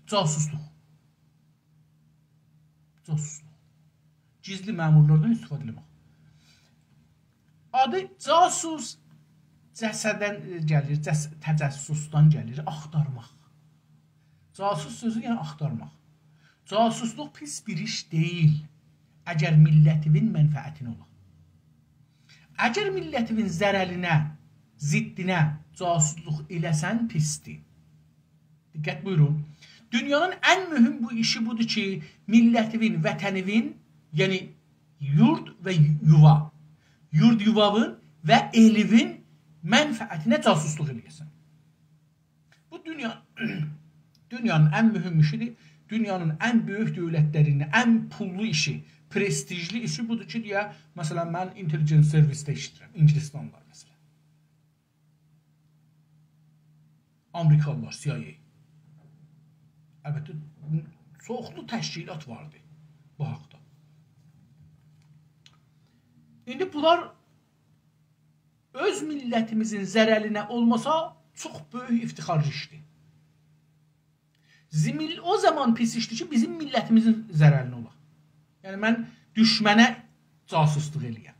جاسوسلوق. جاسوسلوق. گیزلی مأمورلاردان استفاده ائله‌مک. آدی جاسوس جسدن، ائ، گلیر، جس-، تجسسدن گلیر، آختارماق. جاسوس سؤزو، یعنی آختارماق. جاسوسلوق پیس بیر ایش دئییل، اگر میللتیوین منفعتینه اولا. اگر میللتیوین ضررینه، ضدینه جاسوسلوق ائله‌سن، پیسدیر. دقت بویورون. دونیانین ان مهم بو ایشی بودور کی، میللتیوین، وطنیوین، یعنی یورد و یووا، یورد یوواوین و ائلیوین منفعتینه جاسوسلوق ائله‌یه‌سن. بو دونیا، دونیانین ان مهم ایشیدیر. دونیانین ان بؤیوک دؤولتلری‌نین ان پوللو ایشی، پرستیژلی ایشی بودور کی، دئیه، مثلا، من intelligence service-ده ایشله‌ییرم، اینگیلیستان وار، مثلا. آمریکالیلار، C I A. البته، چوخلو تشکیلات واردی بو حاقدا. ایندی بونلار اؤز میللتیمیزین ضررینه اولماسا، چوخ بؤیوک افتخارلی ایشدیر. زیمیل-، او زامان پیس ایشدیر کی، بیزیم میللتیمیزین ضررینه اولا. یعنی، من دوشمنه جاسوسلوق ائله‌یم.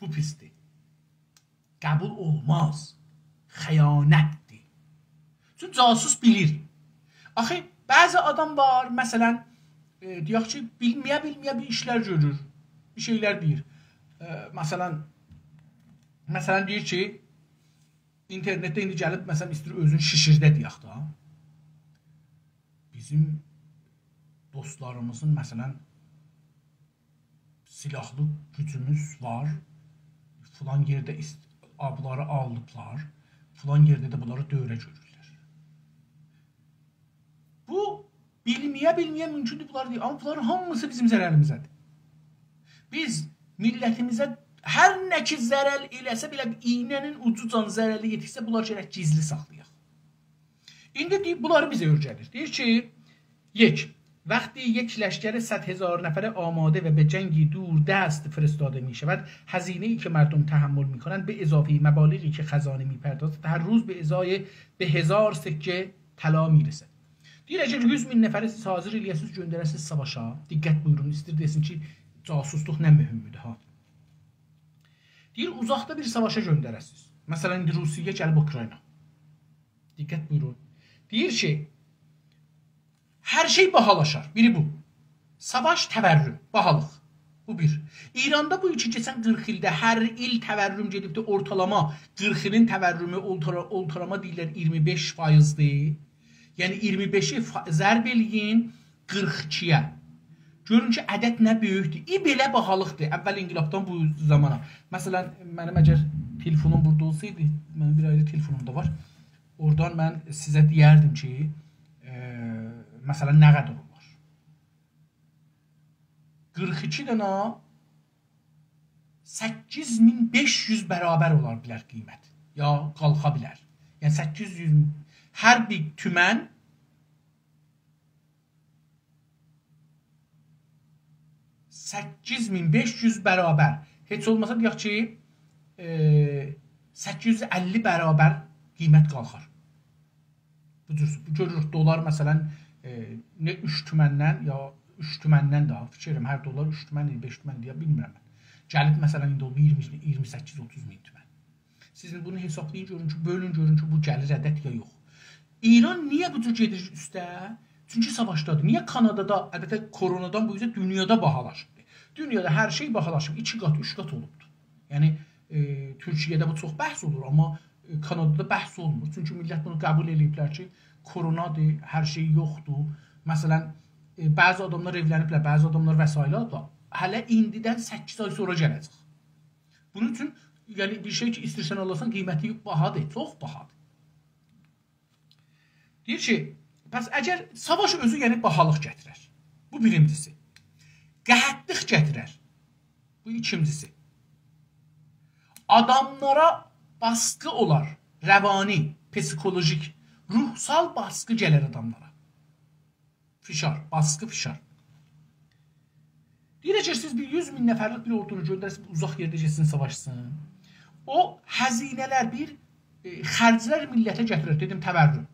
بو پیسدیر. قبول اولماز. خیانتدیر. چونکی جاسوس بیلیر. آخی، بعضی آدام وار، مثلا، ائ، دئیک کی، بیلمه‌یه-بیلمه‌یه بیر ایشلر گؤرور، بیر شئیلر دئییر. ائ، مثلا، مثلا، دئییر کی، اینترنتده ایندی گلیب، مثلا، ایسته‌ییر اؤزونو شیشیرده، دئیک ده. بیزیم دوستلاریمیزین، مثلا، سیلاحلی گوجوموز وار، فلان یئرده ایست-، آ، بونلاری آلیبلار، فلان یئرده ده بونلاری دؤوره گؤرورلر. بو، بیلمه‌یه-بیلمه‌یه مومکوندور بونلاری دئیه، آمما بونلارین هامیسی بیزیم ضرریمیزه‌دیر. بیز میللتیمیزه هر نه کی ضرر ائله‌سه، بئله بیر ایینه‌نین اوجوجان ضرری یئتیرسه، بونلاری گرک گیزلی ساخلایاق. ایندی دئییر، بونلاری بیزه اؤیره‌دیر. دئییر کی، یک، وقتی یک لشکر صد هزار نفره آماده و به جنگی دوردست فرستاده می‌شود، هزینه‌ای که مردم تحمل می‌کنند، به اضافه مبالغی که خزانه می‌پردازد، هر روز به ازای، به هزار سکه طلا می‌رسد. دئییر، اگر یوز مین نفری سیز حاضر ائله‌یه‌سینیز، گؤندره‌سینیز ساواشا، دقت بویورون، ایسته‌ییر دئسین کی، جاسوسلوق نه مهمدور ها. دئییر، اوزاقدا بیر ساواشا گؤندره‌سینیز. مثلا، ایندی روسیه گلیب اوکراینا. دقت بویورون. دئییر کی، هر شئی باهالاشار. بیری بو. ساواش، تورم، باهالیق. بو بیر. ایراندا بو کی، کئچن قیرخ ایلده هر ایل تورم گئدیبدی، اورتالاما قیرخ ایلین تورمو، اورتالا-، اورتالاما دئییرلر اییرمی بئش فایزدیر. یعنی اییرمی بئشی فا-، ضرب ائله‌یین قیرخ ایکی‌یه. گؤرون کی، عدد نه بؤیوکدور. ای، بئله باهالیقدیر. اول انقلابدان بو زامانا. مثلا، منیم اگر تلفونوم بورادا اولسایدی، منیم بیر آیری تلفونوم دا وار. اورادان من سیزه دئیردیم کی، ائ، مثلا، نه قدر اولار؟ قیرخ ایکی دنه سککیز مین بئش یوز برابر اولا بیلر قیمت. یا قالخا بیلر. یعنی سککیز یوز، هر بیر تومن سککیز مین بئش یوز برابر. هئچ اولماسا دئیک کی، ائ، سککیز یوز اللی برابر قیمت قالخار. بو جور، بو گؤروروک، دلار، مثلا، ائ، نه اوچ تومندن، یا اوچ تومندن داها، فیکیر ائدیرم، هر دلار اوچ تومن، بئش تومن دئیه بیلمیرم من. گلیب، مثلا، ایندی اولدو اییرمی، اییرمی سککیز، اوتوز مین تومن. سیز ایندی بونو حسابلایین، گؤرون کی، بؤلون، گؤرون کی، بو گلیر عدد یا یوخ. ایران نییه بو جور گئدیر اوسته؟ چونکی ساواشدادیر. نییه کانادادا، البته، کرونادان بو اوزه دونیادا باهالاشیبدیر. دونیادا هر شئی باهالاشیب، ایکی قات، اوچ قات اولوبدور. یعنی، ائ، تورکیه‌ده بو چوخ بحث اولور، آمما، ائ، کانادادا بحث اولمور. چونکی میللت بونو قبول ائله‌ییبلر کی، کرونادیر، هر شئی یوخدور. مثلا، ائ، بعضی آداملار ائولنیبلر، بعضی آداملار وسایل آلیبلار. هله ایندیدن سککیز آی سونرا گله‌جک. بونون اوچون، یعنی، بیر شئی کی، ایسته‌ییرسن آلاسان، قیمتی باهادیر، چوخ باهادیر. دئییر کی، پس اگر ساواش اؤزو، یعنی، باهالیق گتیرر. بو بیرینجیسی. قحطلیق گتیرر. بو ایکینجیسی. آداملارا باسقی اولار، روانی، پسیکولوژیک، روحسال باسقی گلر آداملارا. فشار، باسقی، فشار. دئییر، اگر سیز بیر یوز مین نفرلیک بیر اوردونو گؤندره‌سینیز، اوزاق یئرده گئتسین، ساواشسین، او هزینه‌لر بیر، ائ، خرجلر میللته گتیرر. دئدیم، تورم،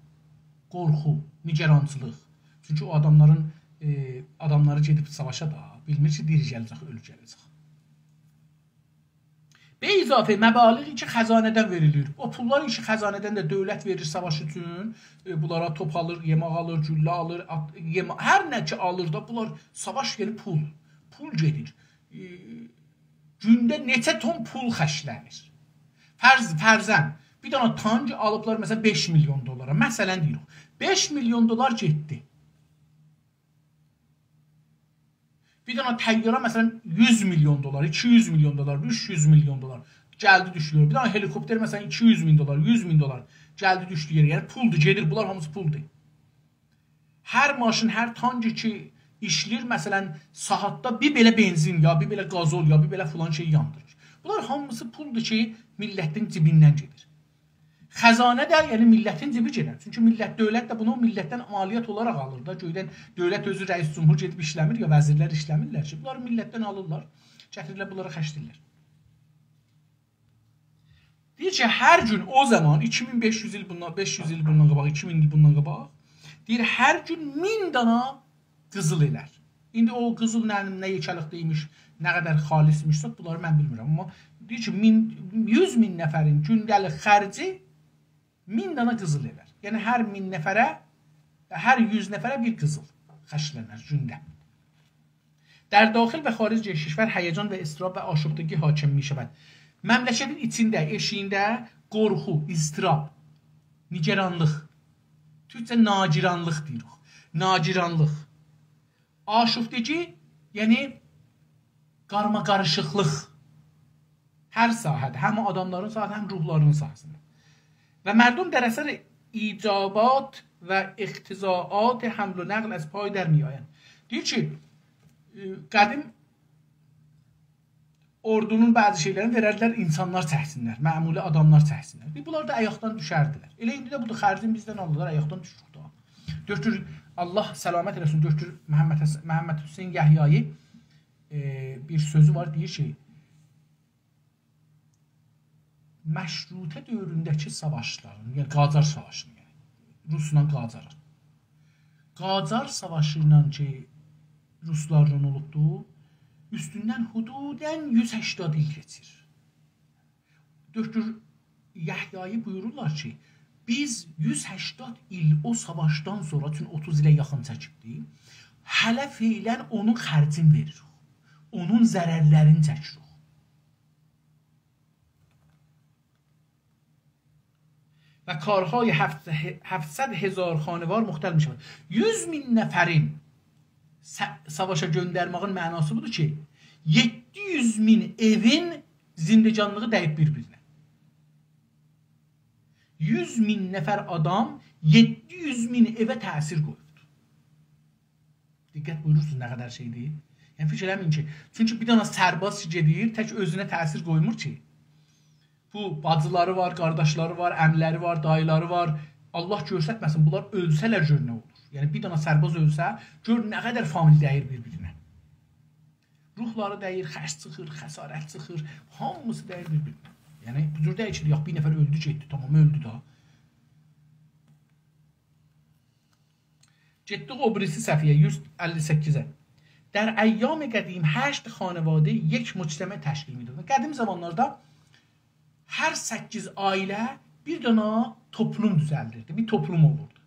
قورخو، نگرانچیلیق. چونکی او آداملارین، ائ، آداملاری گئدیب ساواشا دا، بیلمیر کی، دیری گله‌جک، اؤلو گله‌جک. به اضافه مبالغی که خزانه‌دن وئریلیر. او پوللار کی، خزانه‌دن ده دؤولت وئریر ساواش اوچون، ائ، بونلارا توپ آلیر، یئمک آلیر، گولله آلیر، آت-، یئمه-، هر نه کی آلیر دا، بونلار ساواش، یعنی پول، پول گئدیر. ائ، گونده نئچه تون پول خرجله‌نیر؟ فرض، فرضاً، بیر دنه تانک آلیبلار، مثلا، بئش میلیون دلارا. مثلا دئییرم، بئش میلیون دلار گئتدی. بیر دنه طیاره، مثلا، یوز میلیون دلار، ایکی یوز میلیون دلار، اوچ یوز میلیون دلار گلدی، دوشدو یئره. بیر دنه هلیکوپتر، مثلا، ایکی یوز مین دلار، یوز مین دلار گلدی، دوشدو یئره. یعنی پولدور، گئدیر، بونلار هامیسی پولدور. هر ماشین، هر تانکی کی ایشلیر، مثلا، ساعاتدا بیر بئله بنزین، یا بیر بئله گازول، یا بیر بئله فلان شئی یاندیریر. بونلار هامیسی پولدور کی میللتین جیبیندن گئدیر. خزانه ده، یعنی میللتین جیبی گئدیر. چونکی میللت، دؤولت ده بونو میللتدن مالیات اولاراق آلیر دا. گؤیدن دؤولت اؤزو، رئیس جمهور گئدیب ایشله‌میر، یا وزیرلر ایشله‌میرلر کی. بونلار میللتدن آلیرلار، گتیریرلر، بونلارا خرجله‌ییرلر. دئییر کی، هر گون او زامان، ایکی مین بئش یوز ایل بوندان، بئش یوز ایل بوندان قاباق، ایکی مین ایل بوندان قاباق، دئییر، هر گون مین دانا قیزیل ائلر. ایندی او قیزیل نه، نه یئکه‌لیکده ایمیش، نه قدر خالص ایمیش، بونلاری من بیلمیرم. آمما دئییر کی، مین، یوز مین نفرین گونده‌لیک خرجی مین دانا قیزیل ائلر. یعنی هر مین نفره، هر یوز نفره بیر قیزیل خرجلنر گونده. در داخل و خارج کشور هیجان و اضطراب و آشفتگی حاکم می‌شود. مملکتین ایچینده، ائشیگینده قورخو، اضطراب، نگرانلیق. تورکجه ناگیرانلیق دئییریک. ناگیرانلیق. آشفتگی، یعنی قارماقاریشیقلیق. هر ساحه‌ده، هم آداملارین ساحه‌سینده، هم روحلارین ساحه‌سینده. و مردم در اثر ایجابات و اقتضاعات حمل و نقل از پای در می‌آیند. دئییر کی، ائ، قدیم اوردونون بعضی شئیلرینی وئرردیلر، اینسانلار چکسینلر، معمولی آداملار چکسینلر. بیر بونلار دا آیاقدان دوشردیلر. ائله ایندی ده بودور، خرجین بیزدن آلیرلار، آیاقدان دوشوروک دا. دکتر، الله سلامت ائله‌سین، دکتر محمد حس-، محمد حسین یحیایی، ائ، بیر سؤزو وار، دئییر کی، مشروطه دؤورونده‌کی ساواشلارین، یعنی قاجار ساواشینین، یعنی روسلا قاجارین. قاجار ساواشی ایله کی روسلارلا اولوبدو، اوستوندن حدوداً یوز هشتاد ایل کئچیر. دکتر یحیایی بویورورلار کی، بیز یوز هشتاد ایل او ساواشدان سونرا، چون اوتوز ایله یاخین چکیبدی، هله فعلاً اونون خرجین وئریریک. اونون ضررلرینی چکیریک. و کارهای هفت، هفتصد هزار خانوار مختل می‌شود. یوز مین نفرین سا-، ساواشا گؤندرمه‌یین معناسی بودور کی، یئددی یوز مین ائوین زندگانلیغی دَییب بیر-بیرینه. یوز مین نفر آدام یئددی یوز مین ائوه تأثیر قویوبدور. دقت بویورورسونوز، نه قدر شئیدیر؟ یعنی، فیکیر ائله‌مه‌یین کی، چونکی بیر دنه سرباز کی گئدیر، تک اؤزونه تأثیر قویمور کی. بو باجیلاری وار، قارداشلاری وار، عمیلری وار، داییلاری وار. الله گؤرستمه‌سین، بونلار اؤلسه‌لر گؤر نه اولور. یعنی، بیر دنه سرباز اؤلسه، گؤر نه قدر فامیل دَییر بیر-بیرینه. روحلاری دَییر، خرج چیخیر، خسارت چیخیر، هامیسی دَییر بیر-بیرینه. یعنی، بو جور دئییل کی، یوخ، بیر نفر اؤلدو، گئتدی، تامام، اؤلدو دا. گئتدیک او بیریسی صفحه‌یه، یوز اللی سککیزه. در ایام قدیم هشت خانواده یک مجتمع تشکیل می‌دادند. قدیم زامانلاردا هر سککیز عایله بیر دنه توپلوم دوزلدیردی، بیر توپلوم اولوردو.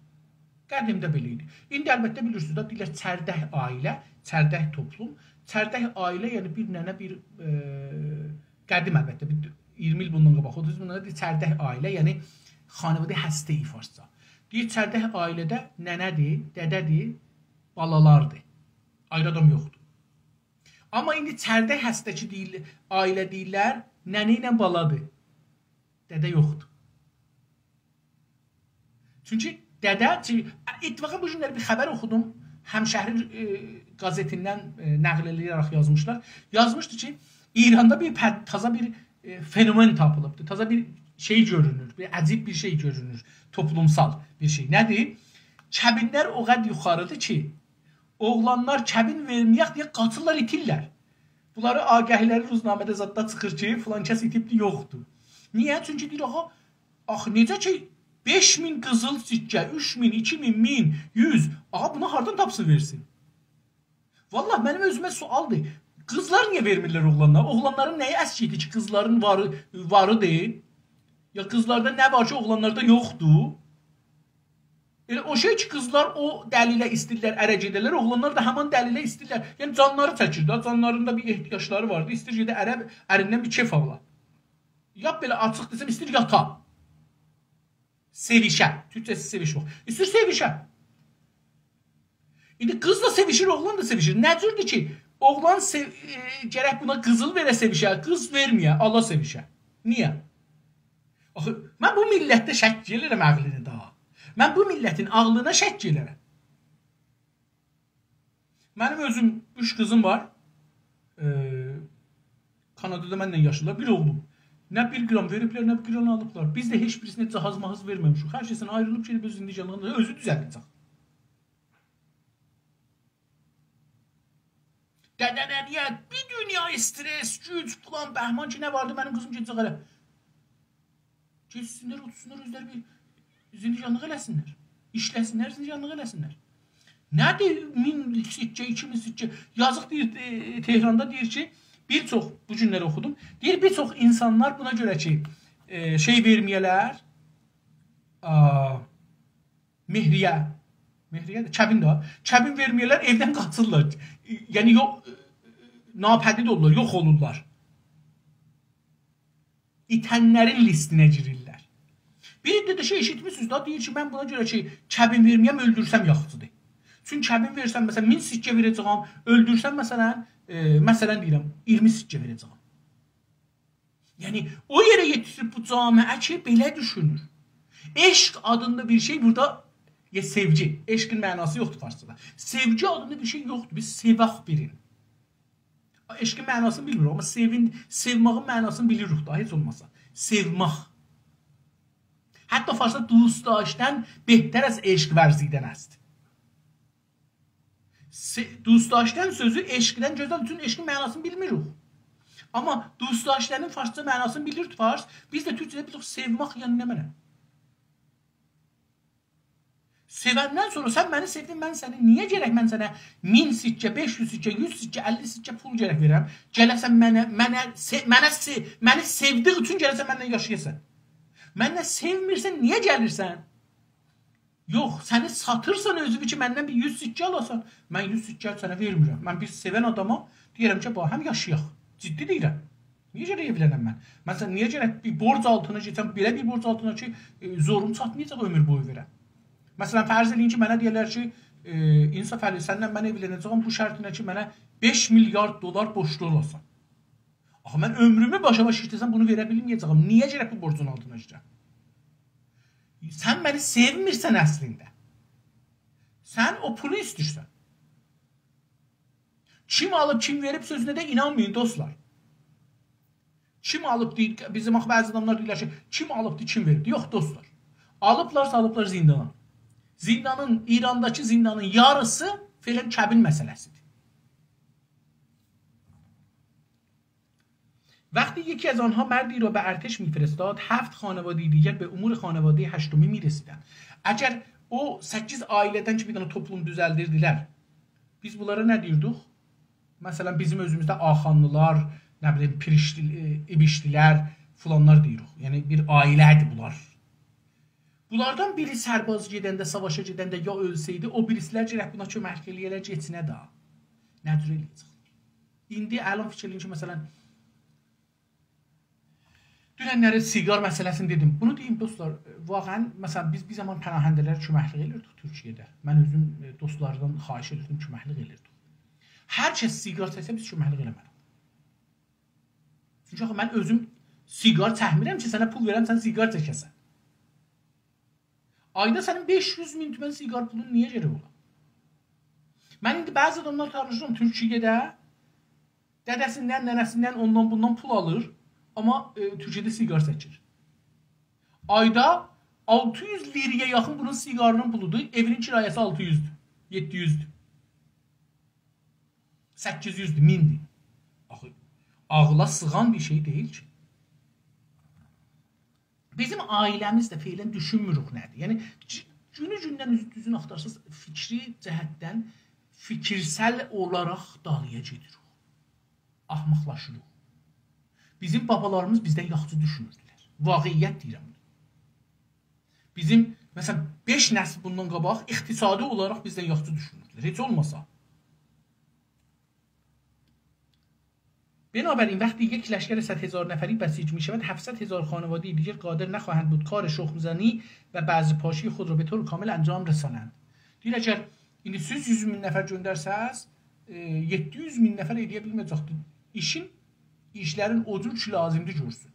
قدیمده بئله ایدی. ایندی البته بیلیرسینیز ده، دئییرلر چردک عایله، چردک توپلوم. چردک عایله، یعنی بیر ننه، بیر، ائ، قدیم البته، بیر اییرمی ایل بوندان قاباق، اوتوز ایل بوندان قاباق دئییر چردک عایله، یعنی خانواده هسته‌ای فارسجا. دئییر، چردک عایله‌ده ننه‌دیر، دده‌دیر، بالالاردیر. آیری آدام یوخدور. آمما ایندی چردک هسته کی دئییل، عایله دئییرلر، ننه ایله بالادیر. دده یوخدور. چونکی دده، چی-، اتفاقاً بو گونلری بیر خبر اوخودوم. همشهری، ائ، قزئتیندن، ائ، نقل ائله‌یه‌رک یازمیشلار. یازمیشدی کی، ایراندا بیر پد-، تازا بیر، ائ، فنومن تاپیلیبدیر. تازا بیر شئی گؤرونور، بیر عجیب بیر شئی گؤرونور، توپلومسال بیر شئی. نه‌دیر؟ کبینلر او قدر یوخاریدیر کی، اوغلانلار کبین وئرمه‌یک دئیه قاچیرلار، ایتیرلر. بونلاری آگهی‌لری روزنامه‌ده زاددا چیخیر کی، فلان کس ایتیبدی، یوخدور. نییه؟ چونکی دئییر، آخی، آخی نئجه کی، بئش مین قیزیل سکه، اوچ مین، ایکی مین، مین، یوز، آغا، بونا هاردان تاپسین وئرسین؟ والله، منیم اؤزومه سؤالدیر. قیزلار نییه وئرمیرلر اوغلانلارا؟ اوغلانلارین نه‌یی اسکیکدیر کی، قیزلارین واری، واریدیر؟ یا قیزلاردا نه وار کی، اوغلانلاردا یوخدور؟ ائله او شئی کی، قیزلار او دلیله ایسته‌ییرلر اره گئده‌لر، اوغلانلار دا همان دلیله ایسته‌ییرلر. یعنی، جانلاری چکیر ده، جانلاریندا بیر احتیاجلاری وار دا، ایسته‌ییر گئده اره، اریندن بیر کئف آلا. لاپ بئله آچیق دئسم، ایسته‌ییر یاتا. سئویشه. تورکجه‌سی سئویشمک. ایسته‌ییر سئویشه. ایندی قیز دا سئویشیر، اوغلان دا سئویشیر. نه جوردور کی، اوغلان سئو-، ائ، گرک بونا قیزیل وئره سئویشه، قیز وئرمه‌یه، آلا سئویشه؟ نییه؟ آخی، من بو میللتده شک ائله‌ییرم عقلینه داها. من بو میللتین عقلینه شک ائله‌ییرم. منیم اؤزوم اوچ قیزیم وار. ائ، کانادادا منله یاشاییرلار. بیر اوغلوم. نه بیر قرام وئریبلر، نه بیر قرام آلیبلار. بیز ده هئچ بیریسینه جهاز ماهاز وئرمه‌میشیک. هر کسین آیریلیب گئدیب اؤز زندگانلیغینی اؤزو دوزلده‌جک. دده‌ننه‌یه بیر دونیا استرس، گوج، فلان، بهمان کی نه واردی، منیم قیزیم گئده‌جک هله. گئتسینلر، اوتورسونلار، اؤزلری بیر زندگانلیق ائله‌سینلر. ایشله‌سینلر، زندگانلیق ائله‌سینلر. نه‌دیر مین سکه، ایکی مین سکه؟ یازیق دئییر، ائ، تهراندا دئییر کی، بیر چوخ، بو گونلری اوخودوم. دئییر، بیر چوخ اینسانلار بونا گؤره کی، ائ، شئی وئرمه‌یه‌لر، آ، مهریه، مهریه ده، کبین ده، کبین وئرمه‌یه‌لر، ائودن قاچیرلار. یعنی، یوخ، ناپدید اولورلار، یوخ اولورلار. ایتنلرین لیستینه گیریرلر. بیر عده ده شئی ائشیتمیسینیز دا، دئییر کی، من بونا گؤره کی، کبین وئرمه‌یم، اؤلدورسم یاخشیدیر. چونکی کبین وئرسم، مثلا، مین سکه وئره‌جه‌یم، اؤلدورسم، مثلا، ائ، مثلا دئییرم، اییرمی سکه وئره‌جه‌یم. یعنی، او یئره یئتیشیب بو جامعه کی، بئله دوشونور. عشق آدیندا بیر شئی بورادا، یا سئوگی، عشقین معناسی یوخدور فارسجادا. سئوگی آدیندا بیر شئی یوخدور، بیز سئوک بیرین. عشقین معناسینی بیلمیریک، آمما سئوین، سئوماغین معناسینی بیلیریک دا، هئچ اولماسا. سئومک. حتی فارسدا دوست داشتن بهتر از عشق ورزیدن است. سئ-، دوست داشتن سؤزو عشقدن گؤزل، چون عشقین معناسینی بیلمیریک. آمما دوست داشتنین فارسجا معناسینی بیلیر فارس، بیز ده تورکجه‌ده بیلیریک، سئومک یعنی نمنه؟ سئوندن سونرا سن منی سئودین، من سنی، نییه گرک من سنه مین سکه، بئش یوز سکه، یوز سکه، اللی سکه پول گرک وئرم؟ گله‌سن منه، منه، سئ-، منه سئ-، منی سئودیگین اوچون گله‌سن منن یاشایاسان. منی سئومیرسن، نییه گلیرسن؟ یوخ، سنی ساتیرسان اؤزووو کی، مندن بیر یوز سکه آلاسان. من یوز سکه سنه وئرمیرم. من بیر سئون آداما دئییرم کی، باهم یاشایاق. جدی دئییرم. نییه گرک ائولنم من؟ مثلا، نییه گرک بیر بورج آلتینا کئچم، بئله بیر بورج آلتینا کی، ائ، زوروم چاتمایاجاق عؤمور بویو وئرم؟ مثلا، فرض ائله‌یین کی، منه دئیرلر کی، ائ، انصافعلی، سنن من ائولنه‌جه‌یم بو شرطینه کی، منه بئش میلیارد دلار بورجلو اولاسان. آخی من عؤمرومو باشا باش ایشله‌سم بونو وئره بیلمه‌یه‌جه‌یم. نییه گرک بو بورجون آلتینا گیرم؟ سن منی سئومیرسن اصلینده. سن او پولو ایسته‌ییرسن. کیم آلیب، کیم وئریب سؤزونه ده اینانمایین، دوستلار. کیم آلیب دئییر، بیزیم آخی بعضی آداملار دئییرلر کی، کیم آلیبدی، کیم وئریبدی؟ یوخ، دوستلار. آلیبلارسا، آلیبلار زیندانا. زیندانین، ایرانداکی زیندانین یاریسی فعلا کبین مسئله‌سیدیر. وقتی یکی از آنها مردی را به ارتش می‌فرستاد، هفت خانوادهٔ دیگر به امور خانوادهٔ هشتمی می‌رسیدند. اگر او سککیز عائله‌دن کی، بیر دنه توپلوم دوزلدیردیلر، بیز بونلارا نه دئییردیک؟ مثلا، بیزیم اؤزوموزده آخانلیلار، نه بیلیم، پیریشدی-، ائ، ایبیشدیلر، فلانلار دئییریک. یعنی، بیر عائله‌دیر بونلار. بونلاردان بیری سرباز گئدنده، ساواشا گئدنده یا اؤلسه‌یدی، او بیریسیلر گرک بونا کؤمک ائله‌یه‌لر، گئتسینه ده. نه جور ائله‌یه‌جک؟ ایندی الان فیکیر ائله‌یین کی، مثلا، دوننلری سیگار مسئله‌سینی دئدیم. بونو دئییم، دوستلار، واقعا، مثلا، بیز بیر زامان پناهنده‌لره کؤمکلیک ائدیردیک تورکیه‌ده. من اؤزوم، ائ، دوستلاردان خواهش ائدیردیم، کؤمکلیک ائدیردیک. هر کس سیگار چکسه، بیز کؤمکلیک ائله‌مه‌ریک. چونکی آخی من اؤزوم سیگار چکمیرم کی، سنه پول وئرم، سن سیگار چکه‌سن. آیدا سنین بئش یوز مین تومن سیگار پولون نییه گرک اولا؟ من ایندی بعضی آداملار تانیشیرام تورکیه‌ده، دده‌سیندن، ننه‌سیندن، اوندان بوندان پول آلیر، آمما، ائ، تورکیه‌ده سیگار چکیر. آیدا آلتی یوز لیره‌یه یاخین بونون سیگارینین پولودور، ائوینین کرایه‌سی آلتی یوزدور، یئددی یوزدور. سککیز یوزدور، میندیر. آخی، عاغلا سیغان بیر شئی دئییل کی. بیزیم عائله‌میز ده فعلا دوشونموروک نه‌دیر. یعنی، گی-، گونو گوندن اوزو دوزون آختارساز، فیکری جهتدن، فیکیرسل اولاراق دالییا گئدیریک. احمقلاشیریق. بیزیم بابالاریمیز بیزدن یاخشی دوشونوردولر. واقعیت دئییرم بونو. بیزیم، مثلا، بئش نسل بوندان قاباق اقتصادی اولاراق بیزدن یاخشی دوشونوردولر. هئچ اولماسا. بنابراین، وقتی یک لشکر صد هزار نفری بسیج می‌شود، هفتصد هزار خانوادهٔ دیگر قادر نخواهند بود کار شخم‌زنی و بعضی پاشی خود را به طور کامل انجام رسانند. دئییر، اگر ایندی سیز یوز مین نفر گؤندرسز، ائ، یئددی یوز مین نفر ائله‌یه بیلمه‌یه‌جکدیر ایشین، ایشلرین او جور کی لازیمدیر گؤرسون.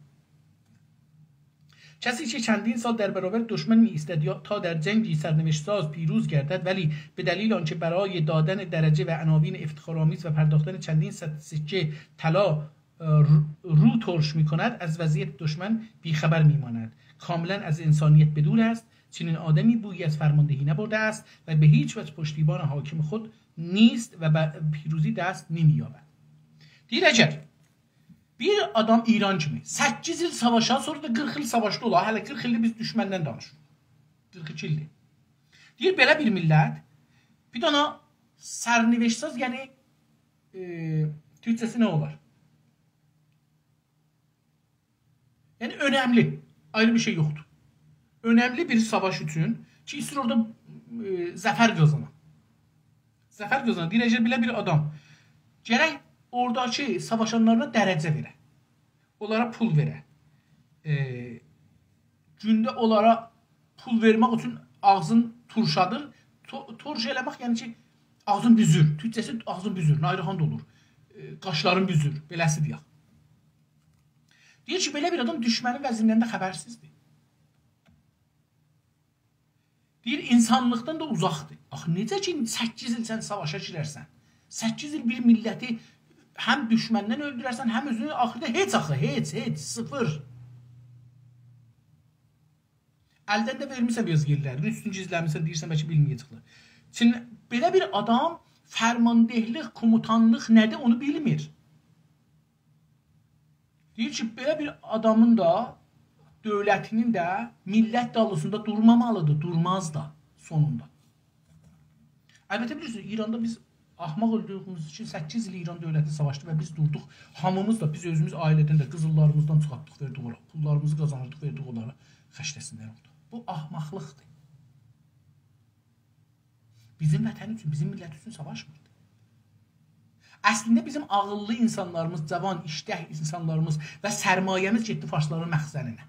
کسی که چندین سال در برابر دشمن می‌ایستد یا تا در جنگی سرنوشت‌ساز پیروز گردد، ولی به دلیل آنکه برای دادن درجه و عناوین افتخارآمیز و پرداختن چندین صد سکه طلا، اه، رو، رو ترش می‌کند، از وضعیت دشمن بی‌خبر می‌ماند. کاملاً از انسانیت به دور است. چنین آدمی بویی از فرماندهی نبرده است و به هیچ وجه پشتیبان حاکم خود نیست و به پیروزی دست نمی‌یابد. دئییر، اگر بیر آدام ایران کیمی سککیز ایل ساواشا، سونرا دا قیرخ ایل ساواشدا اولا. هله قیرخ ایلدیر بیز دوشمندن دانیشیریق. قیرخ ایکی ایلدیر. دئییر، بئله بیر میللت، بیر دانا سرنوشت‌ساز، یعنی، ائ، تورکجه‌سی نه اولار؟ یعنی، اؤنملی. آیری بیر شئی یوخدور. اؤنملی بیر ساواش اوچون کی، ایسته‌ییر اورادا، ائ، ظفر قازانا. ظفر قازانا. دئییر، اگر بئله بیر آدام گرک اوراداکی ساواشانلارینا درجه وئره. اونلارا پول وئره. ائ، گونده اونلارا پول وئرمک اوچون آغزین تورشادیر. تو-، تورش ائله‌مک، یعنی کی، آغزین بوزور. تورکجه‌سی آغزین بوزور. نایرهان دا اولور. ائ، قاشلارین بوزور. بئله‌سی دئیک. دئییر کی، بئله بیر آدام دوشمنین وضعیندن ده خبرسیزدیر. دئییر، انسانلیقدان دا اوزاقدیر. آخی نئجه کی، سککیز ایل سن ساواشا گیررسن، سککیز ایل بیر میللتی هم دوشمندن اؤلدوررسن، هم اؤزونو، آخیردا هئچ آخی، هئچ، هئچ، صفر. الدن ده وئرمیرسن بیر آز یئرلرین، اوستون گیزله‌میرسن، دئییرسن، بلکه بیلمه‌یه‌جکلر. چون بئله بیر آدام فرماندهلیک، کوموتانلیق نه‌دیر، اونو بیلمیر. دئییر کی، بئله بیر آدامین دا، دؤولتینین ده میللت دالیسیندا دورمامالیدیر، دورماز دا سونوندا. البته، بیلیرسینیز، ایراندا بیز آخماق اؤلدوردویوموز اوچون سککیز ایل ایران دؤولتی ساواشدی و بیز دوردوق. هامیمیز دا، بیز اؤزوموز عائله‌دن ده قیزیللاریمیزدان چیخارتدیق، وئردیک اونلارا. پوللاریمیزی قازانیردیق، وئردیک اونلارا، خرجله‌سینلر اورادا. بو آخماقلیقدیر. بیزیم وطن اوچون، بیزیم میللت اوچون ساواشمیردی. اصلینده بیزیم عاغیللی اینسانلاریمیز، جاوان، ایشتک اینسانلاریمیز و سرمایه‌میز گئتدی فارسلارین مخزنینه.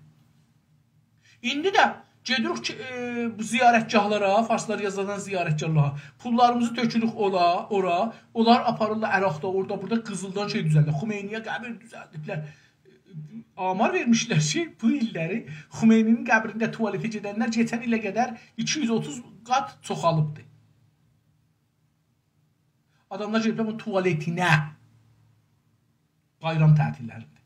ایندی ده گئدیریک کی، ائ، بو زیارتگاهلارا، فارسلار یازادان زیارتگاهلارا، پوللاریمیزی تؤکوروک اولا، اورا، اونلار آپاریرلار عراقدا، اورادا، بورادا قیزیلدان شئی دوزلدیرلر، خمینی‌یه قبر دوزلدیبلر. آمار وئرمیشلر کی، بو ایللری خمینی‌نین قبرینده توالته گئدنلر کئچن ایله قدر ایکی یوز اوتوز قات چوخالیبدی. آداملار گئدیبلر بونون توالتینه بایرام تعطیللرینده.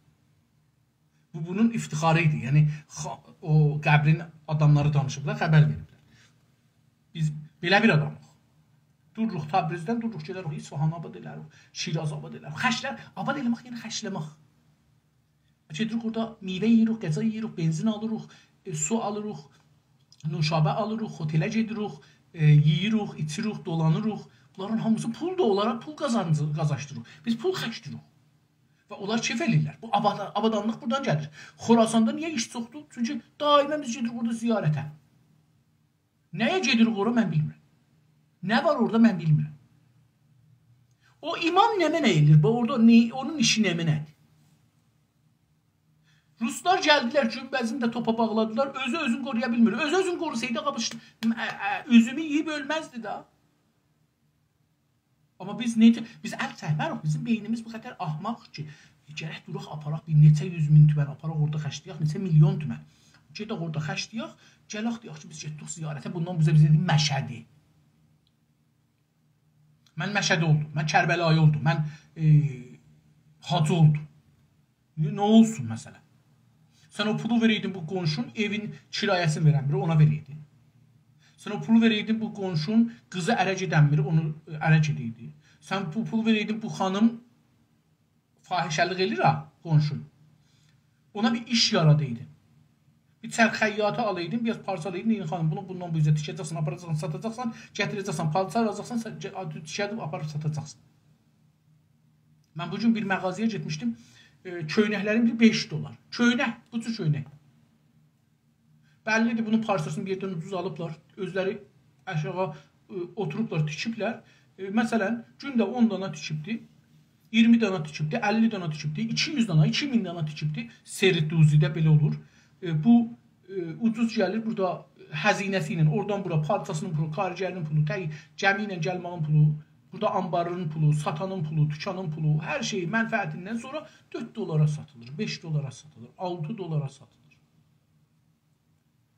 بو، بونون افتخاری ایدی. یعنی، خا-، او قبرین آداملاری دانیشیبلار، خبر وئریبلر. بیز بئله بیر آدامیق. دوروروق تبریزدن، دوروروق گئدریک اصفهان آباد ائلریک، شیراز آباد ائلریک. خرجلر، آباد ائله‌مک، یعنی خرجله‌مک. گئدیریک اورادا میوه یئییریک، غذا یئییریک، بنزین آلیریق، ائ، سو آلیریق، نوشابه آلیریق، هتله گئدیریک، ائ، یئییریک، ایچیریک، دولانیریق. بونلارین هامیسی پولدور، اونلارا پول قازانجی-، قازانجدیریریق. بیز پول خرجله‌ییریک. و اونلار کئف ائله‌ییرلر. بو آباد-، آبادانلیق بورادان گلیر. خوراساندا نییه ایش چوخدور؟ چونکی دائما بیز گئدیریک اورادا زیارته. نه‌یه گئدیریک اورا، من بیلمیرم. نه وار اورادا، من بیلمیرم. او امام نمنه ائله‌ییر؟ بو اورادا نه، اونون ایشی نمنه‌دیر؟ روسلار گلدیلر، گونبزینی ده توپا باغلادیلار. اؤزو اؤزونو قورویا بیلمیر. اؤزو اؤزونو قوروسایدی، آغا، بو ش-، م-، ا-، ا-، اوزومو یئییب اؤلمزدی ده. آمما بیز نئجه، بیز ال چکمه‌ریک. بیزیم بئینیمیز بو قدر آخماق کی، گرک دوراق آپاراق، بیر نئچه یوز مین تومن آپاراق اورادا خرجله‌یک، نئچه میلیون تومن. گئدک اورادا خرجله‌یک، گلک دئیک کی، بیز گئتدیک زیارته، بوندان بیزه، بیزه دئدی مشهدی. من مشهدی اولدوم، من کربلایی اولدوم، من، ائ، حاجی اولدوم. نه، نه اولسون مثلا؟ سن او پولو وئره‌یدین بو قونشون، ائوین کرایه‌سینی وئرنمیر، اونا وئره‌یدین. سن او پولو وئره‌یدین بو قونشون، قیزی اره گئدنمیر، اونو، ائ، اره گئده‌یدی. سن بو پولو وئره‌یدین بو خانیم، فاحشه‌لیک ائله‌ییر ها، قونشون. اونا بیر ایش یارادایدین. بیر چرخ خیاطی آلایدین، بیر آز پارچالایدین، دئیین، «خانیم، بونو بوندان بو اوزه تیکه‌جکسن، آپاراجاقسان، ساتاجاقسان، گتیره‌جکسن، پالچی آلاجاقسان، سن گه-، آ-، تیکه‌دیب آپاریب ساتاجاقسان.» من بو گون بیر مغازه‌یه گئتمیشدیم، ائ، کؤینکلرین بیری بئش دلار. کؤینک، بو جور کؤینک. بللی‌دیر، بونون پارچاسینی بیر یئردن اوجوز آلیبلار. اؤزلری آشاغی، ائ، اوتوروبلار، تیکیبلر. ائ، مثلا، گونده اون دانا تیکیبدی، اییرمی دانا تیکیبدی، اللی دانا تیکیبدی، ایکی یوز دانا، ایکی مین دانا تیکیبدی. سری دوزی‌ده بئله اولور. ائ، بو، ائ، اوجوز گلیر، بورادا هزینه‌سی ایله اورادان بورا، پارچاسینین پولو، کارگرین پولو، تک گمی ایله گلمه‌یین پولو، بورادا آنبارین پولو، ساتانین پولو، دوکانین پولو، هر شئیی، منفعتیندن سونرا دؤرد دلارا ساتیلیر، بئش دلارا ساتیلیر، آلتی دلارا ساتیلیر.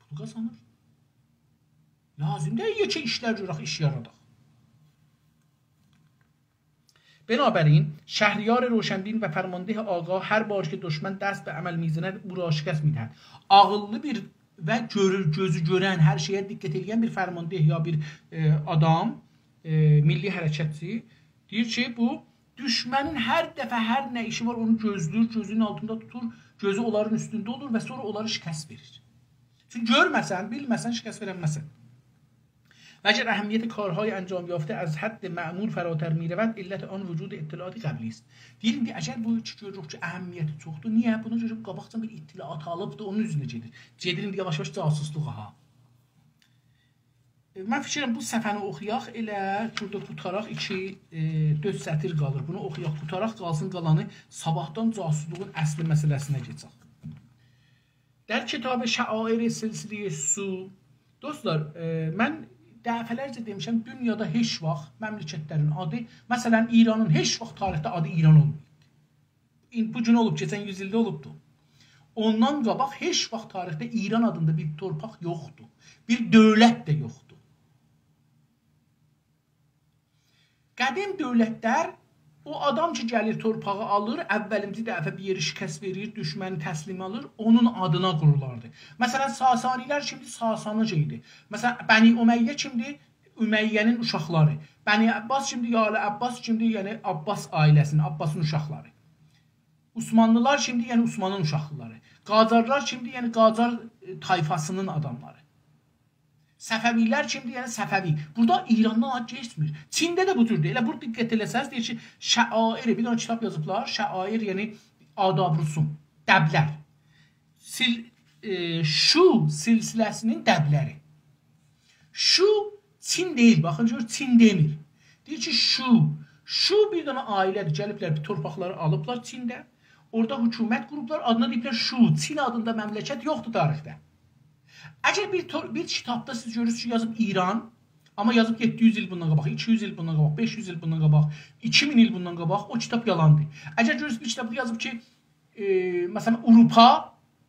پول قازانیر. لازیم دئییل یئکه ایشلر گؤرک، ایش یاراداق. بنابراین، شهریار روشن‌دین و فرمانده آگاه هر بار که دشمن دست به عمل می‌زند، او را شکست می‌دهد. عاغیللی بیر و گؤرور، گؤزو گؤرن، هر شئیه دقت ائله‌ین بیر فرمانده یا بیر، ائ، آدام، ائ، میللی حرکتچی دئییر کی، بو دوشمنین هر دفعه هر نه ایشی وار، اونو گؤزله‌ییر، گؤزونون آلتیندا توتور، گؤزو اونلارین اوستونده اولور و سونرا اونلارا شکست وئریر. چونکی گؤرمه‌سن، بیلمه‌سن، شکست وئرنمه‌سن. و اگر اهمیت کارهای انجام یافته از حد معمول فراتر می‌رود، علت آن وجود اطلاعات قبلی است. دئییر، ایندی اگر بو کی گؤروروک کی، اهمیتی چوخدور. نییه؟ بونا گؤره قاباقجادان بیر اطلاعات آلیبدیر، اونون اوزونه گئدیر. گئدیر ایندی یاواش-یاواش جاسوسلوغا، ها. ائ، من فیکر ائلیرم، بو صفحه‌نی اوخویاق، ائله بورادا قوتاراق، ایکی، ائ، دؤرد سطیر قالیر. بونو اوخویاق، قوتاراق، قالسین، قالانی صاباحدان جاسوسلوغون اصلی مسئله‌سینه کئچک. در کتاب شعائر سلسلهٔ سو، دوستلار، ائ، من دفعه‌لرجه دئمیشم، دونیادا هئچ واخت مملکتلرین آدی، مثلا، ایرانین هئچ واخت تاریخده آدی ایران اولماییب. این-، بو گون اولوب، کئچن یوز ایلده اولوبدو. اوندان قاباق هئچ واخت تاریخده ایران آدیندا بیر تورپاق یوخدور. بیر دؤولت ده یوخدور. قدیم دؤولتلر، او آدام کی گلیر تورپاغی آلیر، اولینجی دفعه بیر یئری شکست وئریر، دوشمنی تسلیم آلیر، اونون آدینا قورولاردی. مثلا، ساسانی‌لر کیمدیر؟ ساسانی شئیدیر. مثلا، بنی امیه کیمدیر؟ امیه‌نین اوشاقلاری. بنی عباس کیمدیر؟ یا آل عباس کیمدیر؟ یعنی عباس عائله‌سینین، عباسین اوشاقلاری. عثمانلی‌لار کیمدیر؟ یعنی عثمانین اوشاقلاری. قاجارلار کیمدیر؟ یعنی قاجار، ائ، طایفاسینین آداملاری. صفوی‌لر کیمدیر؟ یعنی صفوی. بورادا ایراندان آد کئچمیر. چینده ده بو جوردور. ائله بورادا دقت ائله‌سز، دئییر کی، شعائر، بیر دنه کیتاب یازیبلار. شعائر، یعنی آداب رسوم، دبلر. سیل-، ائ، شو سلسله‌سینین دبلری. شو چین دئییل، باخین، گؤر، چین دئمیر. دئییر کی، شو، شو بیر دنه عائله‌دیر، گلیبلر، بیر تورپاقلاری آلیبلار چینده. اورادا حکومت قوروبلار، آدینا دئییبلر شو. چین آدیندا مملکت یوخدور تاریخده. اگر بیر تور-، بیر کیتابدا سیز گؤرورسونوز کی، یازیب ایران، آمما یازیب یئددی یوز ایل بوندان قاباق، ایکی یوز ایل بوندان قاباق، بئش یوز ایل بوندان قاباق، ایکی مین ایل بوندان قاباق، او کیتاب یالاندیر. اگر گؤرورسونوز بیر کیتابدا یازیب کی، ائ، مثلا، آوروپا،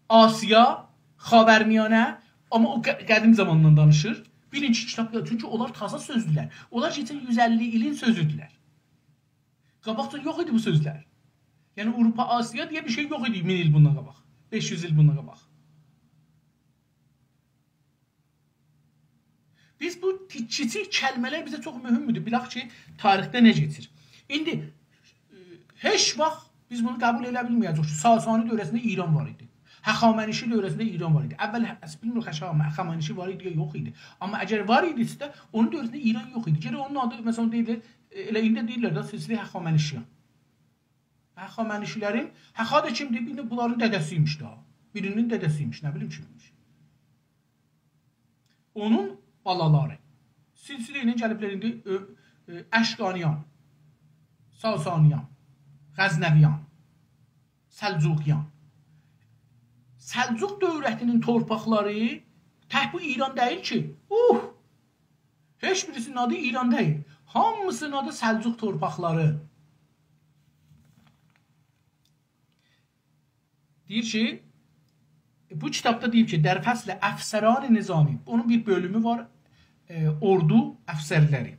آسیا، خاورمیانه، آمما او ق-، قدیم زاماندان دانیشیر. بیلین کی، کیتاب، چونکی اونلار تازا سؤزدولر. اونلار کئچن یوز اللی ایلین سؤزودولر. قاباقجا یوخ ایدی بو سؤزلر. یعنی، آوروپا، آسیا دئیه بیر شئی یوخ ایدی مین ایل بوندان قاباق، بئش یوز ایل بوندان قاباق. بیز بو تی-، کیچیک کلمه‌لر بیزه چوخ مهمدور. بیلک کی، تاریخده نه کئچیر. ایندی، ائ، هئچ واخت بیز بونو قبول ائده بیلمه‌یه‌جه‌ییک کی، ساسانی دؤوره‌سینده ایران وار ایدی. هخامنشی دؤوره‌سینده ایران وار ایدی. اول، ه-، بیلمیریک، هخا-، هخامنشی وار ایدی یا یوخ ایدی. آمما اگر وار ایدیسه ده، اونون دؤوره‌سینده ایران یوخ ایدی. گرک اونون آدی، مثلا، دئییرلر، ائ، ائله ایندی دئییرلر ده، سلسله هخامنشیان. هخامنشی‌لرین، هخا دا کیمدیر؟ ایندی بونلارین دده‌سی ایمیش داها. بیرینین دده‌سی ایمیش، نه بیلیم کیم ایمیش. اونون بالالاری. سلسله ایله گلیبلر ایندی، ائ، ائ، اشکانیان، ساسانیان، غزنویان، سلجوقیان. سلجوق دؤولتینین تورپاقلاری تک بو ایران دئییل کی. اوه! هئچ بیریسینین آدی ایران دئییل. هامیسینین آدی سلجوق تورپاقلاری. دئییر کی، بو کیتابدا دئییب کی، در فصل افسران نظامی، اونون بیر بؤلومو وار، ائ، اوردو افسرلری.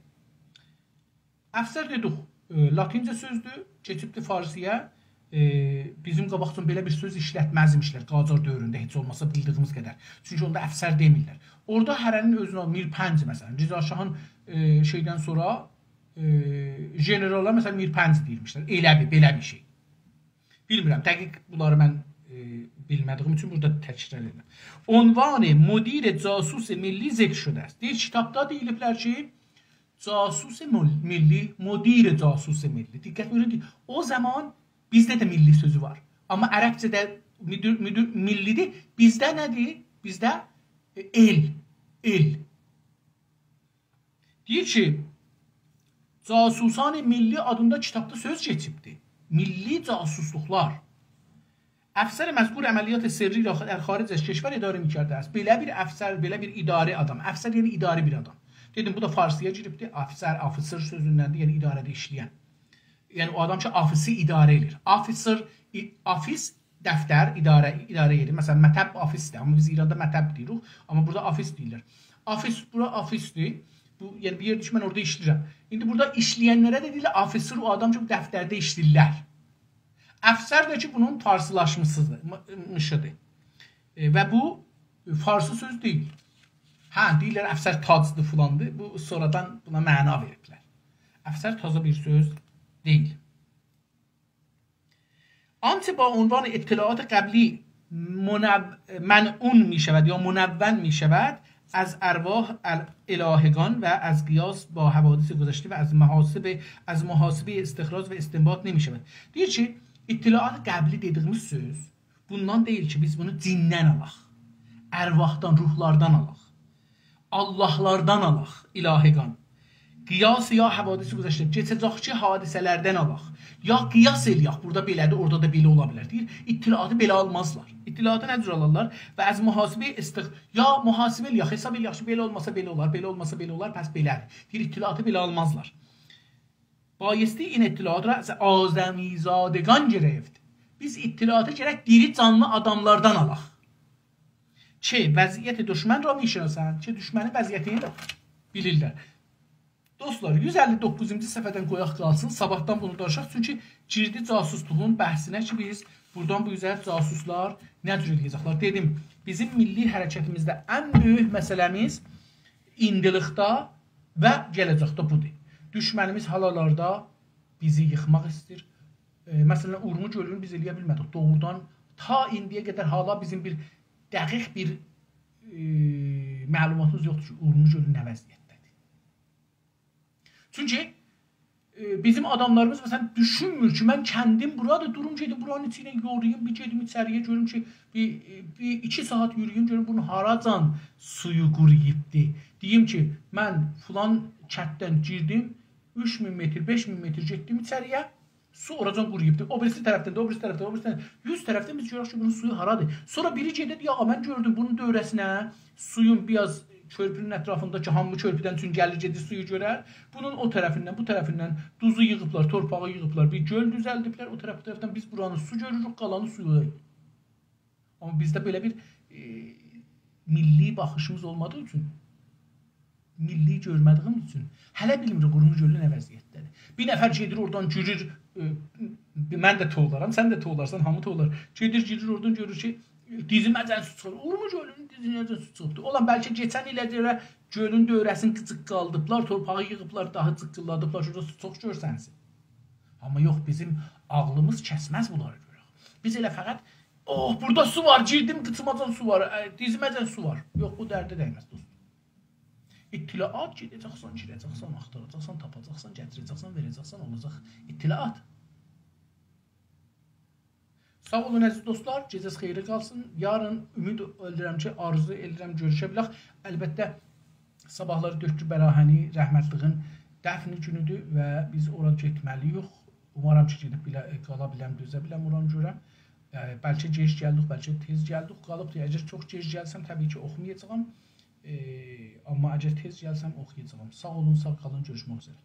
افسر دئدیک، ائ، لاتینجه سؤزدور، کئچیبدیر فارسی‌یه. ائ، بیزیم قاباقجادان بئله بیر سؤز ایشلتمزمیشلر قاجار دؤورونده، هئچ اولماسا بیلدیییمیز قدر. چونکی اوندا افسر دئمیرلر. اورادا هره‌نین اؤزونه میر پنج، مثلا، رضا شاهین، ائ، شئیدن سونرا، ائ، ژنرالا، مثلا، میر پنج دئییرمیشلر. ائله بیر، بئله بیر شئی. بیلمیرم، دقیق بونلاری من، ائ، بیلمه‌دیییم اوچون بورادا تکرار ائدیرم. عنوان مدیر جاسوس ملی ذکر شده است. دئییر، کیتابدا دئییلیبلر کی، جاسوس مل-، ملی، مدیر جاسوس ملی. دقت بویورون کی، او زامان بیزده ده ملی سؤزو وار. آمما عربجه‌ده مدیر، مدیر ملی‌دیر. بیزده نه‌دیر؟ بیزده، ائ، ائل، ائل. دئییر کی، جاسوسان ملی آدیندا کیتابدا سؤز کئچیبدی. ملی جاسوسلوقلار. افسر مذکور عملیات سری را در خارج از کشور اداره می‌کرده است. بئله بیر افسر، بئله بیر اداره آدام. افسر یعنی اداره بیر آدام. دئدیم، بو دا فارسی‌یا گیریبدی. افسر، آفیسر سؤزوندندیر، یعنی اداره‌ده ایشله‌ین. یعنی او آدام کی، آفیسی اداره ائله‌ییر. آفیسر، ای-، آفیس دفتر، اداره، اداره یئری. مثلا، مطب آفیسدیر، آمما بیز ایراندا مطب دئییریک، آمما بورادا آفیس دئییرلر. آفیس، بورا آفیسدیر. بو، یعنی بیر یئردیر کی، من اورادا ایشله‌ییرم. ایندی بورادا ایشله‌ینلره ده دئییرلر آفیسر، او آدام کی، بو دفترده ایشله‌ییرلر. افسر ده کی، بونون فارسیلاشمیشیدیر، م-، میشیدیر. ائ، و بو فارسی سؤز دئییل. هه، دئییرلر افسر تاجدیر، فلاندیر. بو سونرادان بونا معنا وئریبلر. افسر تازا بیر سؤز دئییل. آنچه با عنوان اطلاعات قبلی منو-، منعون می‌شود یا منون می‌شود، از ارواح ال-، الهگان و از قیاس با حوادث گذشته و از محاسب، از محاسبهٔ استخراج و استنباط نمی‌شود. دئییر کی، اطلاعات قبلی دئدیگیمیز سؤز بوندان دئییل کی، بیز بونو جیندن آلاق، ارواحدان، روحلاردان آلاق، آللاهلاردان آلاق، الهگان. قیاس یا حوادث گذشته، کئچه‌جککی حادثه‌لردن آلاق. یا قیاس ائله‌یک، بورادا بئله‌دیر، اورادا دا بئله اولا بیلر. دئییر، اطلاعاتی بئله آلمازلار. اطلاعاتی نه جور آلارلار؟ و از محاسبهٔ استخ-، یا محاسبه ائله‌یک، حساب ائله‌یک کی، بئله اولماسا بئله اولار، بئله اولماسا بئله اولار، پس بئله‌دیر. دئییر، اطلاعاتی بئله آلمازلار. بایستی این اطلاعات را از آدمیزادگان گرفت. بیز اطلاعاتی گرک دیری جانلی آداملاردان آلاق. که وضعیت دشمن را می‌شناسند، کی دوشمنین وضعیتینی ده بیلیرلر. دوستلار، یوز اللی دوققوزونجو صفحه‌دن قویاق قالسین، صاباحدان بونو دانیشاق. چونکی گیردی جاسوسلوغون بحثینه کی، بیز بورادان بو اوزه جاسوسلار نه جور ائله‌یه‌جکلر. دئدیم، بیزیم میللی حرکتیمیزده ان بؤیوک مسئله‌میز ایندیلیکده و گله‌جکده بودور. دوشمنیمیز هالالاردا بیزی ییخماق ایسته‌ییر. ائ، مثلا، اورمو گؤلونو بیز ائله‌یه بیلمه‌دیک. دوغرودان تا ایندییه قدر هالا بیزیم بیر دقیق بیر، ائ، معلوماتیمیز یوخدور کی، اورمو گؤلو نه وضعیتده‌دیر. چونکی، ائ، بیزیم آداملاریمیز، مثلا، دوشونمور کی، من کندیم بورادیر، دوروم گئدیم بورانین ایچینه یورولوم، بیر گئدیم ایچری‌یه، گؤروم کی، بیر، بیر ایکی ساعات یورویوم، گؤروم بونون هاراجان سویو قورویوبدی. دئییم کی، من فلان کنددن گیردیم، اوچ مین متر، بئش مین متر گئتدیم ایچری‌یه، سو اوراجان قورویوبدور. او بیریسی طرفدن ده، او بیریسی طرفدن، او بیریسی طرفدن. یوز طرفدن بیز گؤرک کی، بونون سویو هارادیر. سونرا بیری گئدیر دئییر، آغا، من گؤردوم بونون دؤوره‌سینه سویون بیر آز کؤرپونون اطرافیندا کی، هامی کؤرپودن اوچون گلیر، گئدیر سویو گؤرر. بونون او طرفیندن، بو طرفیندن دوزو ییغیبلار، تورپاغی ییغیبلار، بیر گؤل دوزلدیبلر. او طرف، بو طرفدن بیز بورانی سو گؤروروک، قالانی سو یوخ. آمما بیزده بئله بیر، ائ، میللی باخیشیمیز اولمادیغی اوچون، میللی گؤرمه‌دیییمیز اوچون هله بیلمیریک اورمو گؤلو نه وضعیتده‌دیر. بیر نفر گئدیر اورادان گیریر، ائ، من ده توولارام، سن ده توولارسان، هامی توولار. گئدیر، گیریر اورادان گؤرور کی، دیزیمه‌جن سو چیخیر. اورمو گؤلونون دیزیمه‌جن سو چیخیبدی. اولان بلکه کئچن ایله گؤره گؤلون دؤوره‌سینی جیققیلدیبلار، تورپاغی ییغیبلار، داها جیققیلدادیبلار، اورادا سو چوخ گؤرسنسین. آمما یوخ، بیزیم عاغلیمیز کسمز بونلاری گؤرک. بیز ائله فقط، «اوه، بورادا سو وار، گیردیم، قیچیماجان سو وار، ائ، دیزیمه‌جن سو وار.» یوخ، بو درده دیمز، دوستوم. اطلاعات گئده‌جکسن، گیره‌جکسن، آختاراجاقسان، تاپاجاقسان، گتیره‌جکسن، وئره‌جکسن، اولاجاق اطلاعات. ساغ اولون، عزیز دوستلار، گئجه‌ز خئیره قالسین. یارین امید ائدیرم کی، آرزو ائدیرم گؤروشه بیلک. البته، صاباحلاری دؤکتور براهنی رحمتلیگین دفن گونودور و بیز اورا گئتمه‌لی‌ییک. اومارام کی، گئدیب بیله-، قالا بیلم، دؤزه بیلم اورانی گؤرم. ائ، بلکه گئج گلدیک، بلکه تئز گلدیک. قالیبدیر، اگر چوخ گئج گلسم، طبیعی کی، اوخومایاجاغام. ائ، آمما اگر تئز گلسم، اوخویاجاغام. ساغ اولون، ساغ قالین، گؤروشمک اوزره.